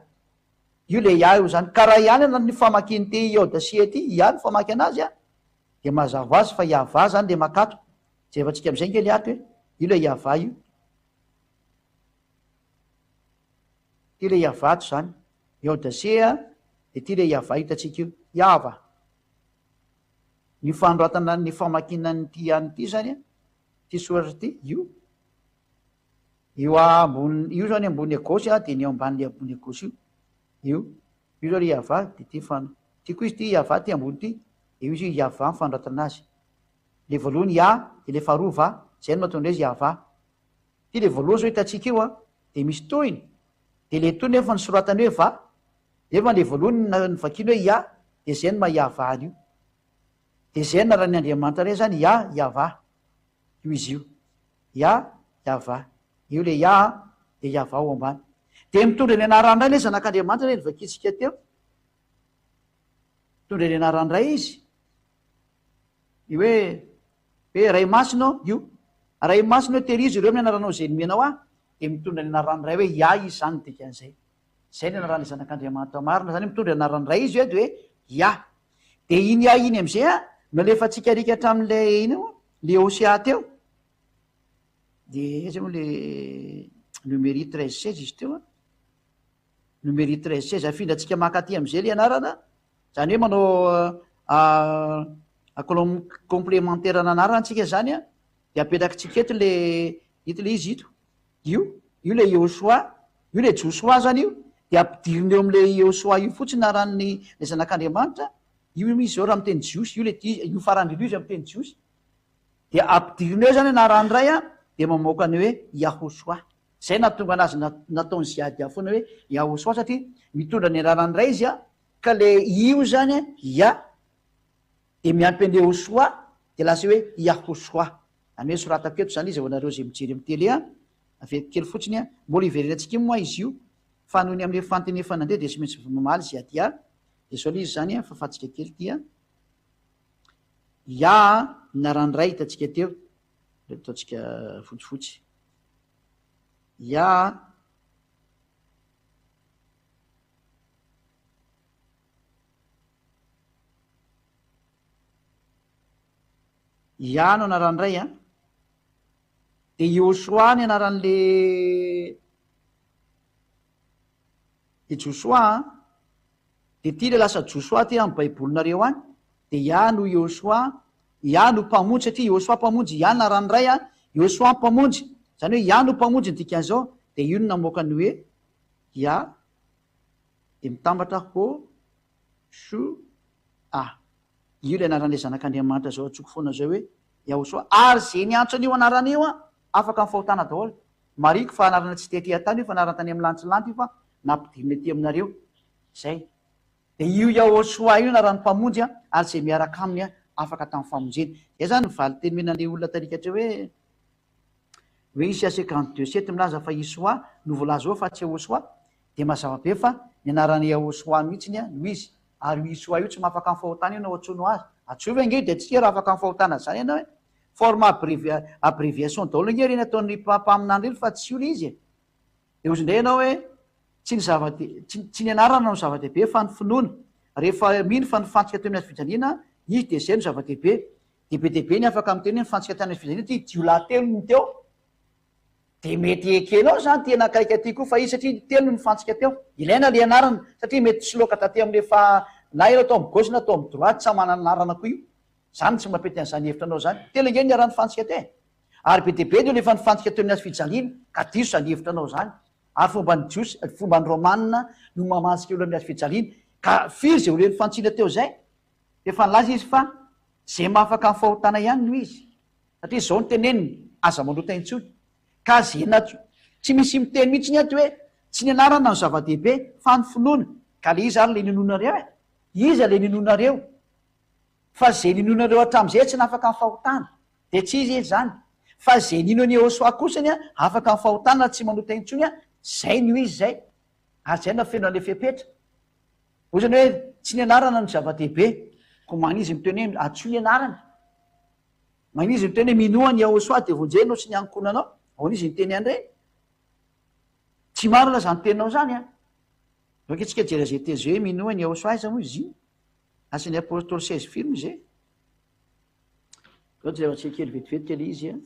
Io ilay Yah io izany. Ka raha ihany ny famakian'ity Yod sy He ity, Yah no famaky anazy an, dia mazava ho azy fa Yavah izany ilay makato. Jerevantsika amin'izay ange ilay ato hoe io ilay Yavah io. Ity ilay Yavah ato izany. Yod sy He dia ity ilay Yavah hitantsika io. Yava. Ny fanoratana ny famakiana an'ity ihany ity izany an, ity soratra ity, io. Io ambony io zany ambony à gauche a, de ny eo ambanin'le ambony à gauche io, io, io zao le Yavah de ty fan, ty koa izy ty Yavah ty ambony ty, de io izy io Yavah ny fanoratana azy. Le voalohany Ya de le faharoa Va, zay no mahatonga azy Yavah. Ty le voalohany zao hitantsika io a, de misy tohiny, de le tohiny nefa nosoratany hoe Va, nefa le voalohany novakiany hoe Ya, de zay no maha Yavah an'io. De zay anaran'ny Andriamanitra reny zany Ya, Yavah. Io izy io. Ya, Yavah. Io le Ya an, de Yavah ao ambany. De mitondra ny anaran'ny Ray le Zanak'Andriamanitra le novakintsika teo. Mitondra ny anaran'ny Ray izy. Ny hoe, hoe Ray Masina ô, io. Ray Masina ô, tehirizo ireo amin'ny anaranao izay nomenao ahy. De mitondra ny anaran'ny Ray hoe Ya izy zany ny dikan'izay. Zay ny anaran'ilay Zanak'Andriamanitra marina zany hoe mitondra ny anaran'ny Ray izy hoe de hoe Ya. De iny Ya iny amizay an, no alefantsika alika hatramin'ilay ina moa, le Hosea teo. De aiza moa le Numéri 13 16 izy teo an. Numéri 13 16, afindrantsika mankaty amizay le anarana, zany hoe manao complémentaire an'anarana tsika zany an, de apetrakitsika eto le, ito le izy ito. Io, io ilay Yehosoa, io ilay Josoa izany io, dia ampidirina eo amin'ilay Yehosoa io fotsiny anaran'ny ilay zanak'Andriamanitra, io izy izao raha miteny jiosy, io ilay io farany indrindra io izy amin'ny teny jiosy, dia ampidirina eo izany anaran'ny Ray an, dia mamoaka ny hoe Yahosoa. Izay nahatonga anazy nataon'i Ziadia foana hoe Yahosoa satria mitondra ny anaran'ny Ray izy an, ka ilay io izany an, Ya, dia miampy an'i Yehosoa, dia lasa hoe Yahosoa. Izany hoe soratako eto izany izy ho anareo izay mijery amin'ny télé an, averiko kely fotsiny an, mbola hiverenantsika io moa izy io, fa noho ny amin'ilay fantiny efa nandeha dia tsy maintsy mamaly izy aty an, dia izao ilay izy izany an, fafantsika kely ity an, Ya an, ny anaran'ny ray hitantsika teo, ataontsika fotsifotsy, Ya an. Yah no anaran'ny ray an. Dia Yehoshoa ny anaran'le i Josoa an. Dia ity le lasa Josoa aty amin'ny baibolinareo any. Dia Yah no Yehoshoa, Yah no mpamonjy satria Yehoshoa mpamonjy, Yah anaran'ny ray an, Yehoshoa mpamonjy. Izany hoe Yah no mpamonjy ny dikan'izao. Dia io no namoaka ny hoe Yah dia mitambatra Ho Shu A. Io ilay anaran'ilay Zanak'Andriamanitra izao antsoiko foana izao hoe Yahosoa. Ary izay niantso an'io anarana io an, afaka amin'ny fahotana daholo. Marihiko fa anarana tsy tety an-tany io fa anarana tany amin'ny lantsilanty io fa nampidirina ety aminareo. Izay. Dia io Yahosoa io anaran'ny Mpamonjy an, ary izay miaraka aminy an, afaka tamin'ny famonjena. Izay izany ny valin-teny omena an'ilay olona tarikatra hoe. Hoe Isa 52 sept milaza fa Isoa no voalaza eo fa tsy Yahosoa dia mazava be fa ny anaran'i Yahosoa mihitsiny no izy ary io Isoa io tsy mahafaka ny fahotana io no antsoinao azy. Antsoy ange dia tsy raha afaka ny fahotana zany ianao e! Forme abbreviation daholo ange ireny ataon'ny mpaminany ireny fa tsy io le izy e! Dia hozy indray ianao hoe tsy ny zava tsy ny anarana no zava-dehibe fa ny finoana. Rehefa mino fa nifantsika teo amin'ny hazo fijaliana izy dia izay no zava-dehibe. Dia be dia be ny afaka miteny hoe nifantsika tany amin'ny fijaliana ity jiolahy telo no teo. Dia mety ekenao izany ity anakaiky aty koa fa izy satria telo no nifantsika teo. Ilaina ilay anarana satria mety tsy loaka taty amin'ilay fa na ianao tao amin'ny gauche na tao amin'ny droite samy manana anarana koa io. Izany tsy mampety an'izany hevitra anao izany. Telo ange no niara-nifantsika teo e. Ary be dia be ny olona efa nifantsika teo amin'ny hazo fijaliana ka diso izany hevitra anao izany. Ary fomban'ny jiosy, fomban'ny romana no mamantsika olona amin'ny hazo fijaliana. Ka firy izay olona nifantsina teo izay? Efa nilaza izy fa ze mahafaka ny fahotana ihany no izy. Satria izao no teneniny, aza manota intsony. Ka ze natso, tsy misy miteny mihitsy ny ato hoe tsy ny anarana no zava-dehibe fa ny finoana. Ka le iza ary le ninoanareo e? Iza le ninoanareo? Fa ze ninoanareo hatramin'izay tsy nafaka ny fahotana. De tsy izy izy zany. Fa ze nino an'i Yehosua kosany afaka ny fahotana tsy manota intsony, zay no izy zay. Ary zay no feno an'le fepetra. Ohatrany hoe tsy ny anarana no zava-dehibe. Koa magn'izy miteny hoe antsoy ny anarany. Magn'izy miteny hoe minoa an'i Yahoshuah dia vonjeo ianao sy ny ankohonanao. Ahoana izy niteny an'ireny? Tsy marina izany teninao izany an! Ndao ange tsika hijery an'izay teny izay hoe minoa an'i Yahoshuah aiza moa izy io? Asan'ny Apôstôly 16 firy moa izay? Ndao jerevantsika kely vetivety ilay izy an!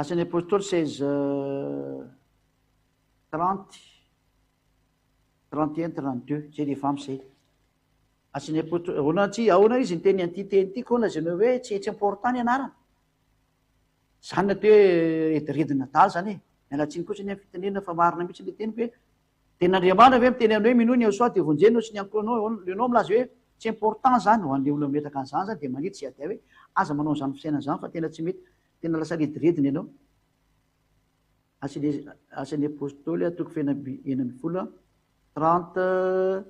Asan'ny Apostoly 16 30, 31, 32, zay dia efa ampy zay. Asan'ny Apostoly, ahoana tsy, ahoana izy niteny an'ity teny ity koa lazainao hoe tsy tsy important ny anarana. Zany ny atao hoe rediredina adala zany e. Miala tsiny kosa ny amin'ny fitenenana fa marina mihitsy ilay teniko hoe Tenin'Andriamanitra ve miteny anao hoe minoa ny Yahoshuah dia vonjena ianao sy ny ankohonanao, ianao milaza hoe tsy important zany, ho an'ilay olona mametraka an'izany zany dia manitsy sy ady hoe aza manao an'izany fisainana izany fa tena tsy mety, tena lasa rediredina ianao. Asan'ny Apostoly toko faha 16, 30,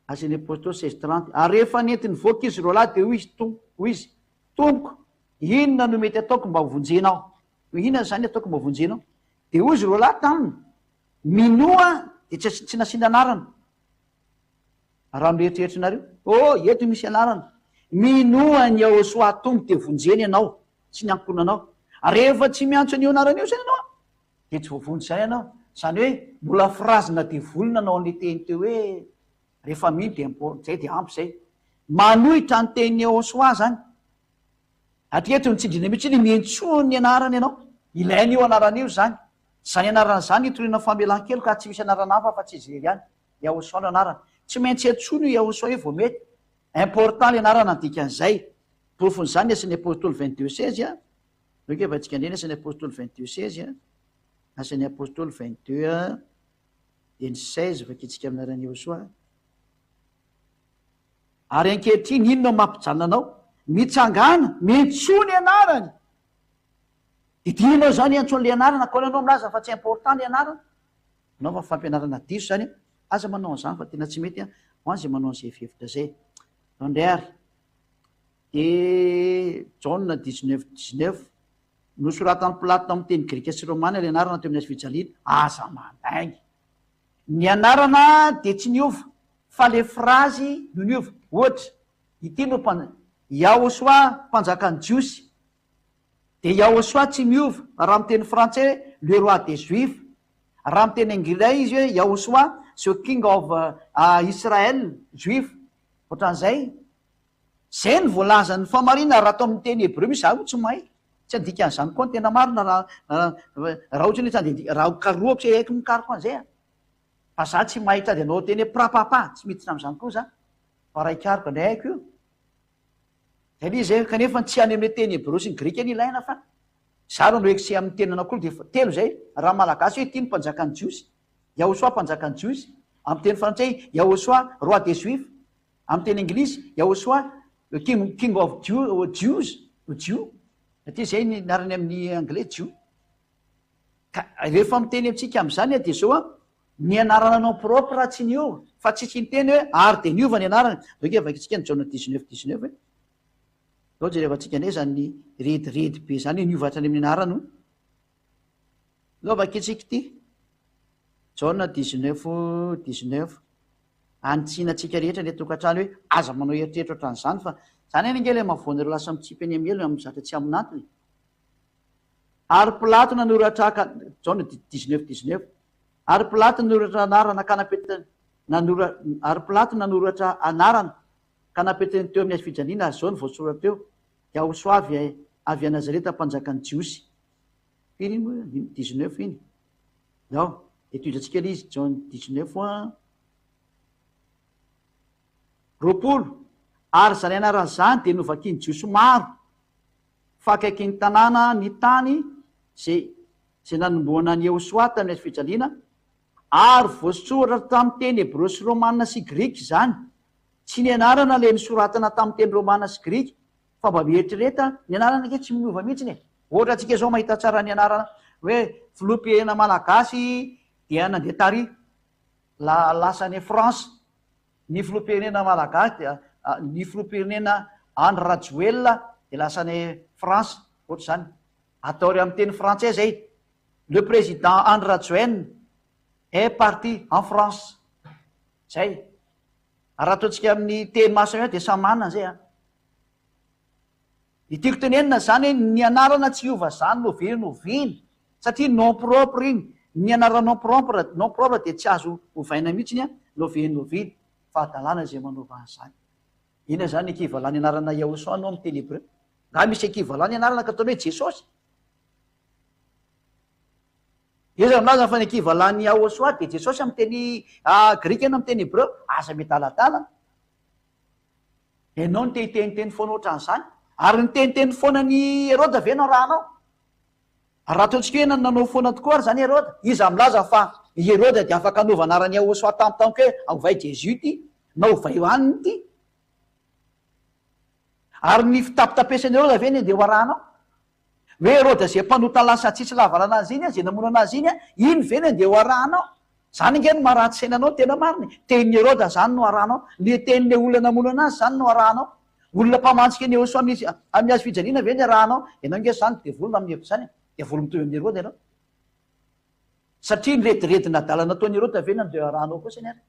Asan'ny Apostoly 16, 30, Ary rehefa nenti-nivoaka izy roalahy dia hoy izy, Tompo, hoy izy, Tompoko, inona no mety ataoko mba hovonjena aho? Inona izany ataoko mba hovonjena aho? Dia hoy izy roalahy taminy, Minoa dia tsy tsy nasiana anarana. Raha mieritreritra Oh, eto misy anarana. Minoa an'i Yahoshuah Tompo dia vonjeny ianao sy ny ankohonanao. Rehefa tsy miantso an'io anarana io izany ianao, dia tsy voavonjy izany ianao. Izany hoe mbola phrase-na devoly nanao an'ilay teny teo hoe rehefa mino dia izay dia ampy izay. Manohitra ny tenin'i Yahoshuah izany. Hatreto ny tsindriana mihitsy ny miantsoa ny anarany ianao. Ilaina io anarana io izany. Izany anarana izany hitoriana famelan-keloka ary tsy misy anarana hafa afa-tsy izy irery ihany. Yahosoa no anarany. Tsy maintsy antsoina io Yahosoa io vao mety. Important ny anarana ny dikan'izay. Porofon'izany ny Asan'ny Apostoly 22 16 a. Ndao ange vaintsika indray ny Asan'ny Apostoly 22 16 a. Asan'ny Apostoly 22 a. Dia ny 16 vakintsika amin'ny anaran'i Yahosoa. Ary ankehitriny inona no mampijanona anao? Mitsangàna, miantsoa ny anarany! Didinao izany hiantso an'ilay anarana, koa ianao milaza fa tsy important ny anarana? Anaova fampianarana diso izany, aza manao an'izany fa tena tsy mety ho an'izay manao an'izay hevitra izay. Ndao indray ary. Dia Jaona 19 19, nosoratan'i Pilato tamin'ny teny grika sy romana ilay anarana teo amin'ny hazofijaliana, aza mandainga. Ny anarana dia tsy niova fa le phrase no niova. Ohatra, ity no mpan, Yahoshua mpanjakan'ny Jiosy. Dia Yahoshua tsy miova raha miteny frantsay hoe le roi des juifs. Raha miteny anglais izy hoe Yahoshua the king of Israel, juif. Ohatran'izay. Zay no voalazan'ny famarina raha atao amin'ny teny hebreo misy za moa tsy mahay tsy handika an'izany koa ny tena marina raha raha ohatra hoe tsy handeha raha karohako tsy haiko mikaroka an'izay a fa za tsy mahay tady anao teny hoe prapapa tsy miditra amin'izany koa za fa raha hikaroka indray haiko io zay le izy kanefa tsy any amin'ny teny hebreo sy ny grika ny ilaina fa za raha no excès amin'ny tenana koa dia telo zay raha malagasy hoe ity ny mpanjakan'ny jiosy Yahosoa mpanjakan'ny jiosy amin'ny teny frantsay Yahosoa roi des juifs Amin'ny teny anglisy, Yahoshua, the king, king of Jew, Jews, Jew, satria izay ny anarany amin'ny anglais, Jew. Ka rehefa miteny amintsika amin'izany dia izao an, ny anarana nom propre tsy niova, fa tsy tsy niteny hoe ary dia niova ny anarany. Ndao ange vakintsika ny Jaona 19 19 e. Ndao jerevantsika indray izany rediredy be izany hoe niova hatrany amin'ny anarany hono. Ndao vakintsika ity. Jaona 19 19. Anitsiana antsika rehetra any an-tokantrano hoe aza manao eritreritra ohatran'izany fa izany anie ange ilay mahavoa an'ireo lasa mitsipy eny amin'ny helo amin'ny zavatra tsy amin'antony e. Ary Pilato nanoratra ka, Jaona 19 19, Ary Pilato nanoratra anarana ka napetany nanora ary Pilato nanoratra anarana ka napetany teo amin'ny hazofijaliana ary izao no voasoratra teo, Yahosoa avy avy a Nazareta mpanjakan'ny Jiosy. Firy iny moa? 19 iny. Ndao, dia tohizantsika ilay izy, Jaona 19 a. 20, ary izany anarana izany dia novakian'ny Jiosy maro, fa akaikin'ny tanàna ny tany izay izay nanombohana an'i Yehosoa tamin'ny hazo fijaliana, ary voasoratra tamin'ny teny hebreo sy romana sy grika izany. Tsy ny anarana ilay nosoratana tamin'ny teny romana sy grika, Fa mba mieritrereta, ny anarana ange tsy miova mihitsiny e! Ohatra antsika izao mahita tsara ny anarana hoe filoham-pirenena malagasy dia nandeha tary, la lasa any France, ny filoham-pirenena malagasy dia ny filoham-pirenena Andry Rajoelina dia lasa any France, ohatr'izany. Ataory amin'ny teny frantsay izay, le président Andry Rajoelina est parti en France. Zay. Ary raha ataontsika amin'ny teny maro samihafa dia samy manana izay an. Ny tiako tenenina izany hoe ny anarana tsy hiova izany n'oviana n'oviana satria nom propre iny, ny anarana nom propre, nom propre dia tsy azo ovaina mihitsy an, n'oviana n'oviana. Fahadalana izay manova an'izany. Inona izany equivalent ny anarana Yahosoa no amin'ny teny hebreo? Nga misy equivalent ny anarana ka ataony hoe Jesosy? Iza no milaza fa ny ankivalan'i Yahoshuah dia Jesosy amin'ny teny grika na amin'ny teny hebreo? Aza miadaladala. Ianao no te hiteniteny foana ohatran'izany. Ary niteniteny foana an'i Heroda ve no arahanao? Ary raha ataontsika hoe nanao foana tokoa ary izany Heroda, iza milaza fa i Heroda dia afaka hanova anaran'i Yahoshuah tampotampoka hoe ovay Jésus ity, na ovay anona ity? Ary ny fitapitapesan'i Heroda ve no andeha ho arahanao? Hoe Heroda izay mpanota lasa tsisy lavalana azy iny, izay namono anazy iny, iny ve no andeha ho arahanao? Izany ange no maharatsy saina anao tena marina e! Tenin'i Heroda izany no arahanao, ny tenin'ilay olona namono anazy izany no arahanao. Olona mpamantsika an'i Yehosua amin'ny amin'ny hazo fijaliana ve ny arahanao? Ianao ange izany devoly raha mihevitra izany e! Devoly mitovy amin'i Heroda ianao. Satria ny rediredina adala nataon'i Heroda ve no andeha arahanao kosa ny ary?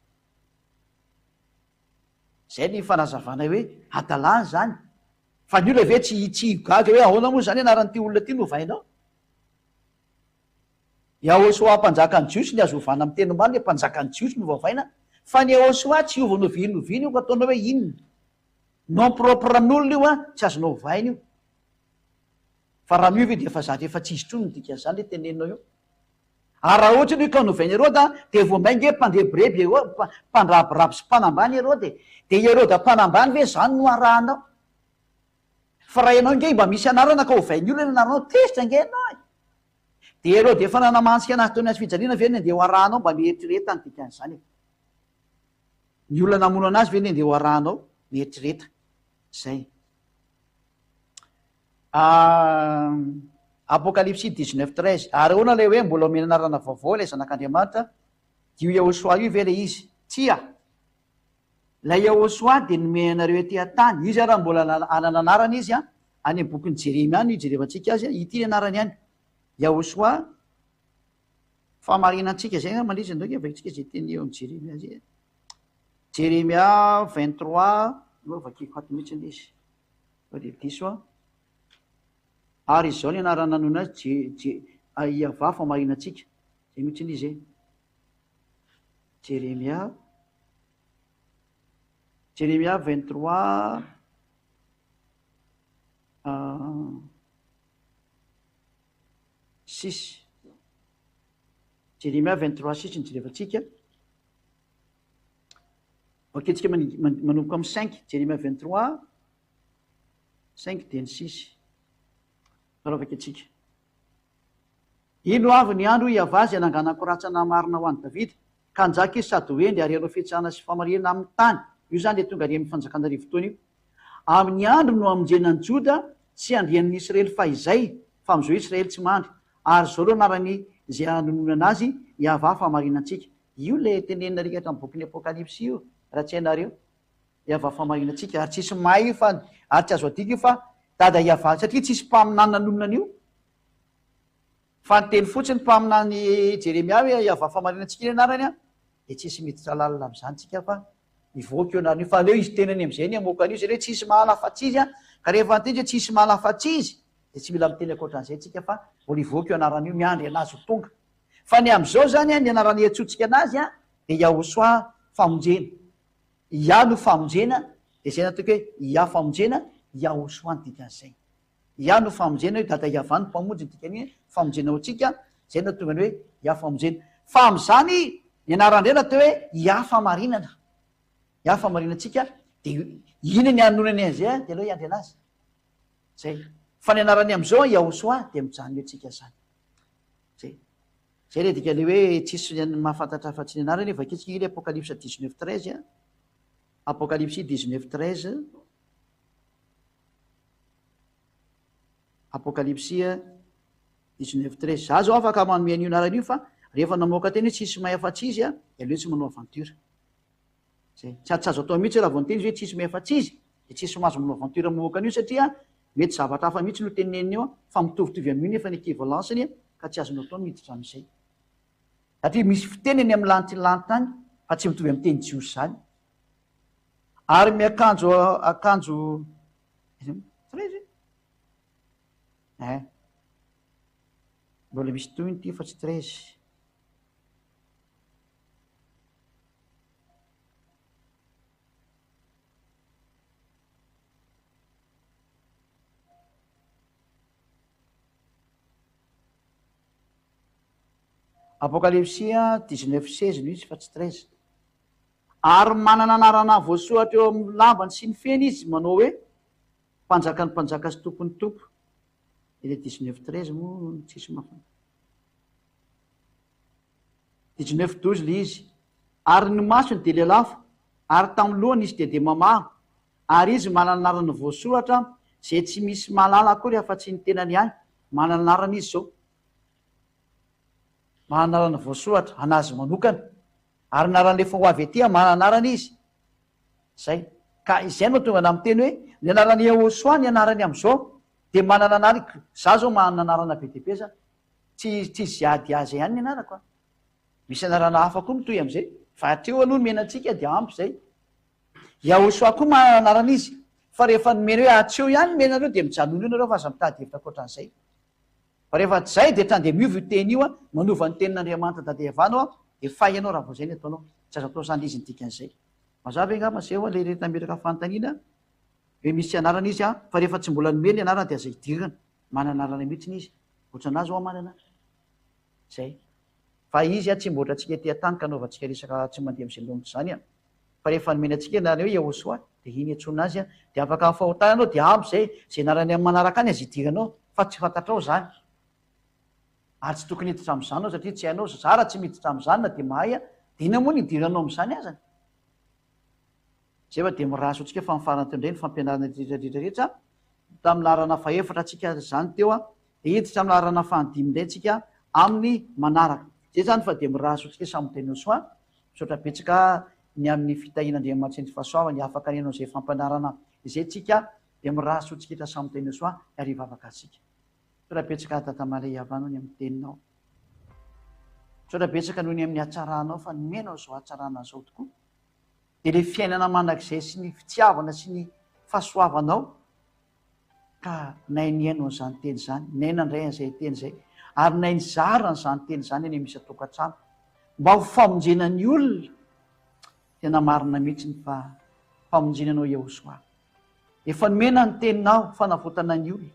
Izay ny fanazavanay hoe hadalana izany. Fa ny olona ve tsy tsy gaga hoe ahoana moa izany anaran'ity olona ity no ovainao? Yahoshuah mpanjakan'ny Jiosy ny azo ovana amin'ny teny marina hoe mpanjakan'ny Jiosy no ovaina fa ny Yahoshuah tsy hiova n'oviana n'oviana io ka ataonao hoe inona? Nom propre an'olona io an, tsy azonao ovaina io. Fa raha miova io dia efa zatra efa tsy izy intsony ny dikan'izany le teneninao io. Ary raha ohatra io ka novain'i Heroda dia vao mainka hoe mpandrebireby Heroda, mpandrabiraby sy mpanambany Heroda e. Dia i Heroda mpanambany ve izany no arahanao? Fa raha ianao ange mba misy anarana ka ovain'ny olona ny anaranao, tezitra ange ianao e! Dia Heroda efa nanamantsika anazy teo amin'ny hazo fijaliana ve no andeha ho arahanao? Mba mieritrereta ny dikan'izany e! Ny olona namono anazy ve no andeha ho arahanao? Mieritrereta. Izay. Apokalypsy 19 13 Ary ahoana ilay hoe mbola omena anarana vaovao ilay Zanak'Andriamanitra? Dia io Yahoshuah io ve ilay izy? Tsia! Ilay Yahoshuah dia nomena anareo ety an-tany. Izy ary mbola hanana anarana izy an, any amin'ny bokin'i Jeremia any no ijerevantsika azy, ity ny anarany any. Yahoshuah, fahamarinantsika, izay angamba ilay izy, andao ange vakintsika izay teny eo amin'i Jeremia izay. Jeremia 23, aleo vakiko ato mihitsy ilay izy. Sao dia diso aho. Ary izao ny anarana nanona azy, Je, Je, Iavah fahamarinantsika. Izay mihitsy ilay izy e. Jeremia, Jeremia 23, 6. Jeremia 23, 6 no jerevantsika. Vakintsika manomboka amin'ny 5, Jeremia 23, 5 dia ny 6. Raha vakintsika. Ino avy ny andro, hoy Iavah, izay nanganako rantsana marina ho an'i Davida, ka hanjaka izy sady ho hendry ary hanao fitsarana sy famarinana amin'ny tany. Io izany dia tonga ary amin'ny fanjakana arivotaona io. Amin'ny andro no hamonjena an'i Joda sy handrian'ny Israely fahizay, fa amin'izao Israely tsy mandry. Ary izao no anarany izay hanononana azy, Iavah fahamarinantsika. Io ilay tenenina rikatra amin'ny bokin'ny Apokalypsy io, raha tsy hainareo. Iavah fahamarinantsika. Ary tsisy mahay io fa, ary tsy azo adika io fa Dada Iavah, satria tsisy mpaminany nanonona an'io. Fa niteny fotsiny mpaminany Jeremia hoe Iavah fahamarinantsika iny anarany an, dia tsisy miditra lalina amin'izany tsika fa mivoaka io anarana io. Fa aleo izy tenany amin'izay ny hamoaka an'io satria tsisy mahala afa-tsy izy an, ka rehefa niteny izy hoe tsisy mahala afa-tsy izy, dia tsy mila miteny ankoatran'izay tsika fa mbola hivoaka io anarana io, miandry an'azy ho tonga. Fa ny amin'izao izany an, ny anarana iantsoantsika an'azy an, dia Yahosoa famonjena. Yah no famonjena, dia izay nataoko hoe Yah famonjena, Yahosoa ny dikan'izay. Yah no famonjena hoe Dada Yavah no mpamonjy ny dikan'io hoe famonjena ho antsika, izay no nahatonga ny hoe Yah famonjena. Fa amin'izany ny anaran-dray natao hoe Yah fahamarinana. Yah fahamarinantsika, dia inona ny hanonany an'izay dia aleo hiandry an'azy. Izay. Fa ny anarany amin'izao Yahosoa dia mijanona eo tsika izany. Izay. Izay ilay dikan'ilay hoe tsisy mahafantatra afa-tsy ny anarany, vakitsika ange ilay Apokalypsa 19 13 a. Apokalypsy 19 13. Apokalypsy 19 13. Za zao afaka manome an'io anarana io fa rehefa namoaka teny hoe tsisy mahay afa-tsy izy a, dia aleo tsy manao aventure. Zay. Sady tsy azo atao mihitsy raha vao niteny izy hoe tsisy mahay afa-tsy izy, dia tsisy mahazo manao aventure mamoaka an'io satria mety zavatra hafa mihitsy no teneniny eo fa mitovitovy amin'io nefa ny equivalence-ny ka tsy azonao atao ny miditra amin'izay. Satria misy fiteny any amin'ny lanitra lanitra any fa tsy mitovy amin'ny teny jiosy izany. Ary miakanjo akanjo 13 eh. Mbola misy tohiny ity fa tsy 13. Apokalypsy 19 16 no izy fa tsy 13. Ary manana anarana voasoratra eo amin'ny lambany sy ny feny izy manao hoe, Mpanjakan'ny mpanjaka sy Tompon'ny tompo. Ilay 19 13 moa tsisy mahafantatra. 19 12 ilay izy. Ary ny masony dia lelafo, ary tamin'ny lohany nisy diadema maro, ary izy manana anarana voasoratra izay tsy misy mahalala akory afa-tsy ny tenany ihany. Manana anarana izy izao. Manana anarana voasoratra, an'azy manokana. Ary ny anarana efa ho avy aty, manana anarana izy. Izay. Ka izay no mahatonga anah miteny hoe, ny anaran'i Yehosua, ny anarany amin'izao, dia manana anarana, za zao manana anarana be dia be za. Tsy, tsy Ziadiaza ihany ny anarako an. Misy anarana hafa koa mitohy amin'izay. Fa hatreo aloha nomena antsika dia ampy izay. Yahosua koa manana anarana izy. Fa rehefa nomena hoe hatreo ihany nomena anareo dia mijanona eo nareo fa aza mitady hevitra ankoatran'izay. Fa rehefa tsy izay dia trande miova io teny io an, manova ny tenin'Andriamanitra tadiavanao an, dia fay ianao raha vao izay ny ataonao. Tsy azo atao izany izy ny dikan'izay. Mazava ve angamba izay hoa ilay rehetra nametraka fanontaniana hoe misy anarana izy an, fa rehefa tsy mbola nomena ny anarana dia aza idirana. Manana anarana mihitsiny izy. Ohatran'azy hoa manana. Izay. Fa izy an tsy mba ohatrantsika ety an-tany ka anaovantsika resaka tsy mandeha amin'izay laoniny izany an. Fa rehefa nomena antsika ny anarany hoe Yahoshuah dia iny iantsoana azy an, dia afaka amin'ny fahotana ianao dia ampy izay, izay anarany amin'ny manaraka any aza idiranao fa tsy fantatrao izany. Ary tsy tokony hiditra amin'izany ianao satria tsy hainao, zara tsy miditra amin'izany na dia mahay an, dia inona moa no idiranao amin'izany azany? Izay fa dia mirary soa antsika fa ny farany teo indray ny fampianarana rehetra rehetra rehetra tamin'ny laharana fahefatra antsika izany teo an, dia hiditra amin'ny laharana fahadimy indray tsika amin'ny manaraka. Izay izany fa dia mirary soa antsika samy tenez soin. Misaotra betsaka ny amin'ny fitahian'Andriamanitra sy ny fahasoavany afaka ny hanao izay fampianarana izay tsika dia mirary soa antsika rehetra samy tenez soin ary hivavaka antsika. Misaotra betsaka Dada Malaiava noho ny amin'ny teninao. Misaotra betsaka noho ny amin'ny hatsaranao fa nomenao izao hatsarana izao tokoa. Dia ilay fiainana mandrakizay sy ny fitiavana sy ny fahasoavanao ka nay nihaino an'izany teny izany, nay nandray an'izay teny izay, ary nay nizara an'izany teny izany any amin'ny isan-tokantrano mba ho famonjena ny olona. Tena marina mihitsy ny fa famonjena anao Yahoshuah. Efa nomena ny teninao fanavotana ny olona.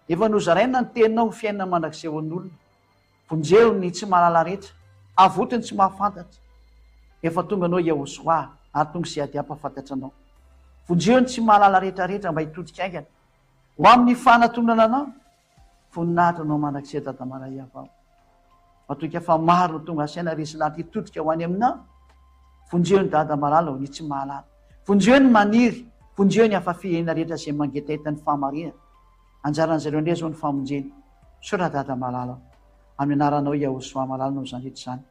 Efa nozaraina ny teninao ho fiainana mandrakizay ho an'olona. Vonjeo ny tsy mahalala rehetra, avoty ny tsy mahafantatra. Efa tonga anao Yahoshuah ary tonga izay ady hampahafantatra anao. Vonjeo ny tsy mahalala rehetra rehetra mba hitodika haingana ho amin'ny fanatonana anao. Voninahitra anao mandrakizay Dada Maraiavao. Matokia fa maro no tonga asaina resy lahatra hitodika ho any aminao. Vonjeo ny Dada malala ô, ny tsy mahalala. Vonjeo ny maniry, vonjeo ny hafa firenena rehetra izay mangetaheta ny fahamarinana. Anjaran'izareo indray izao ny famonjena. Misaotra Dada malala ô. Amin'ny anaranao Yahosoa malala no izany rehetra izany.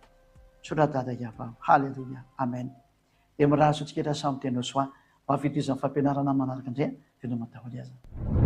Misaotra Dada Yavah. Haleloia. Amen. Dia mirary soa antsika rehetra samy tena soa. Ho avy eto izany fampianarana manaraka indray. Veloma daholo aza.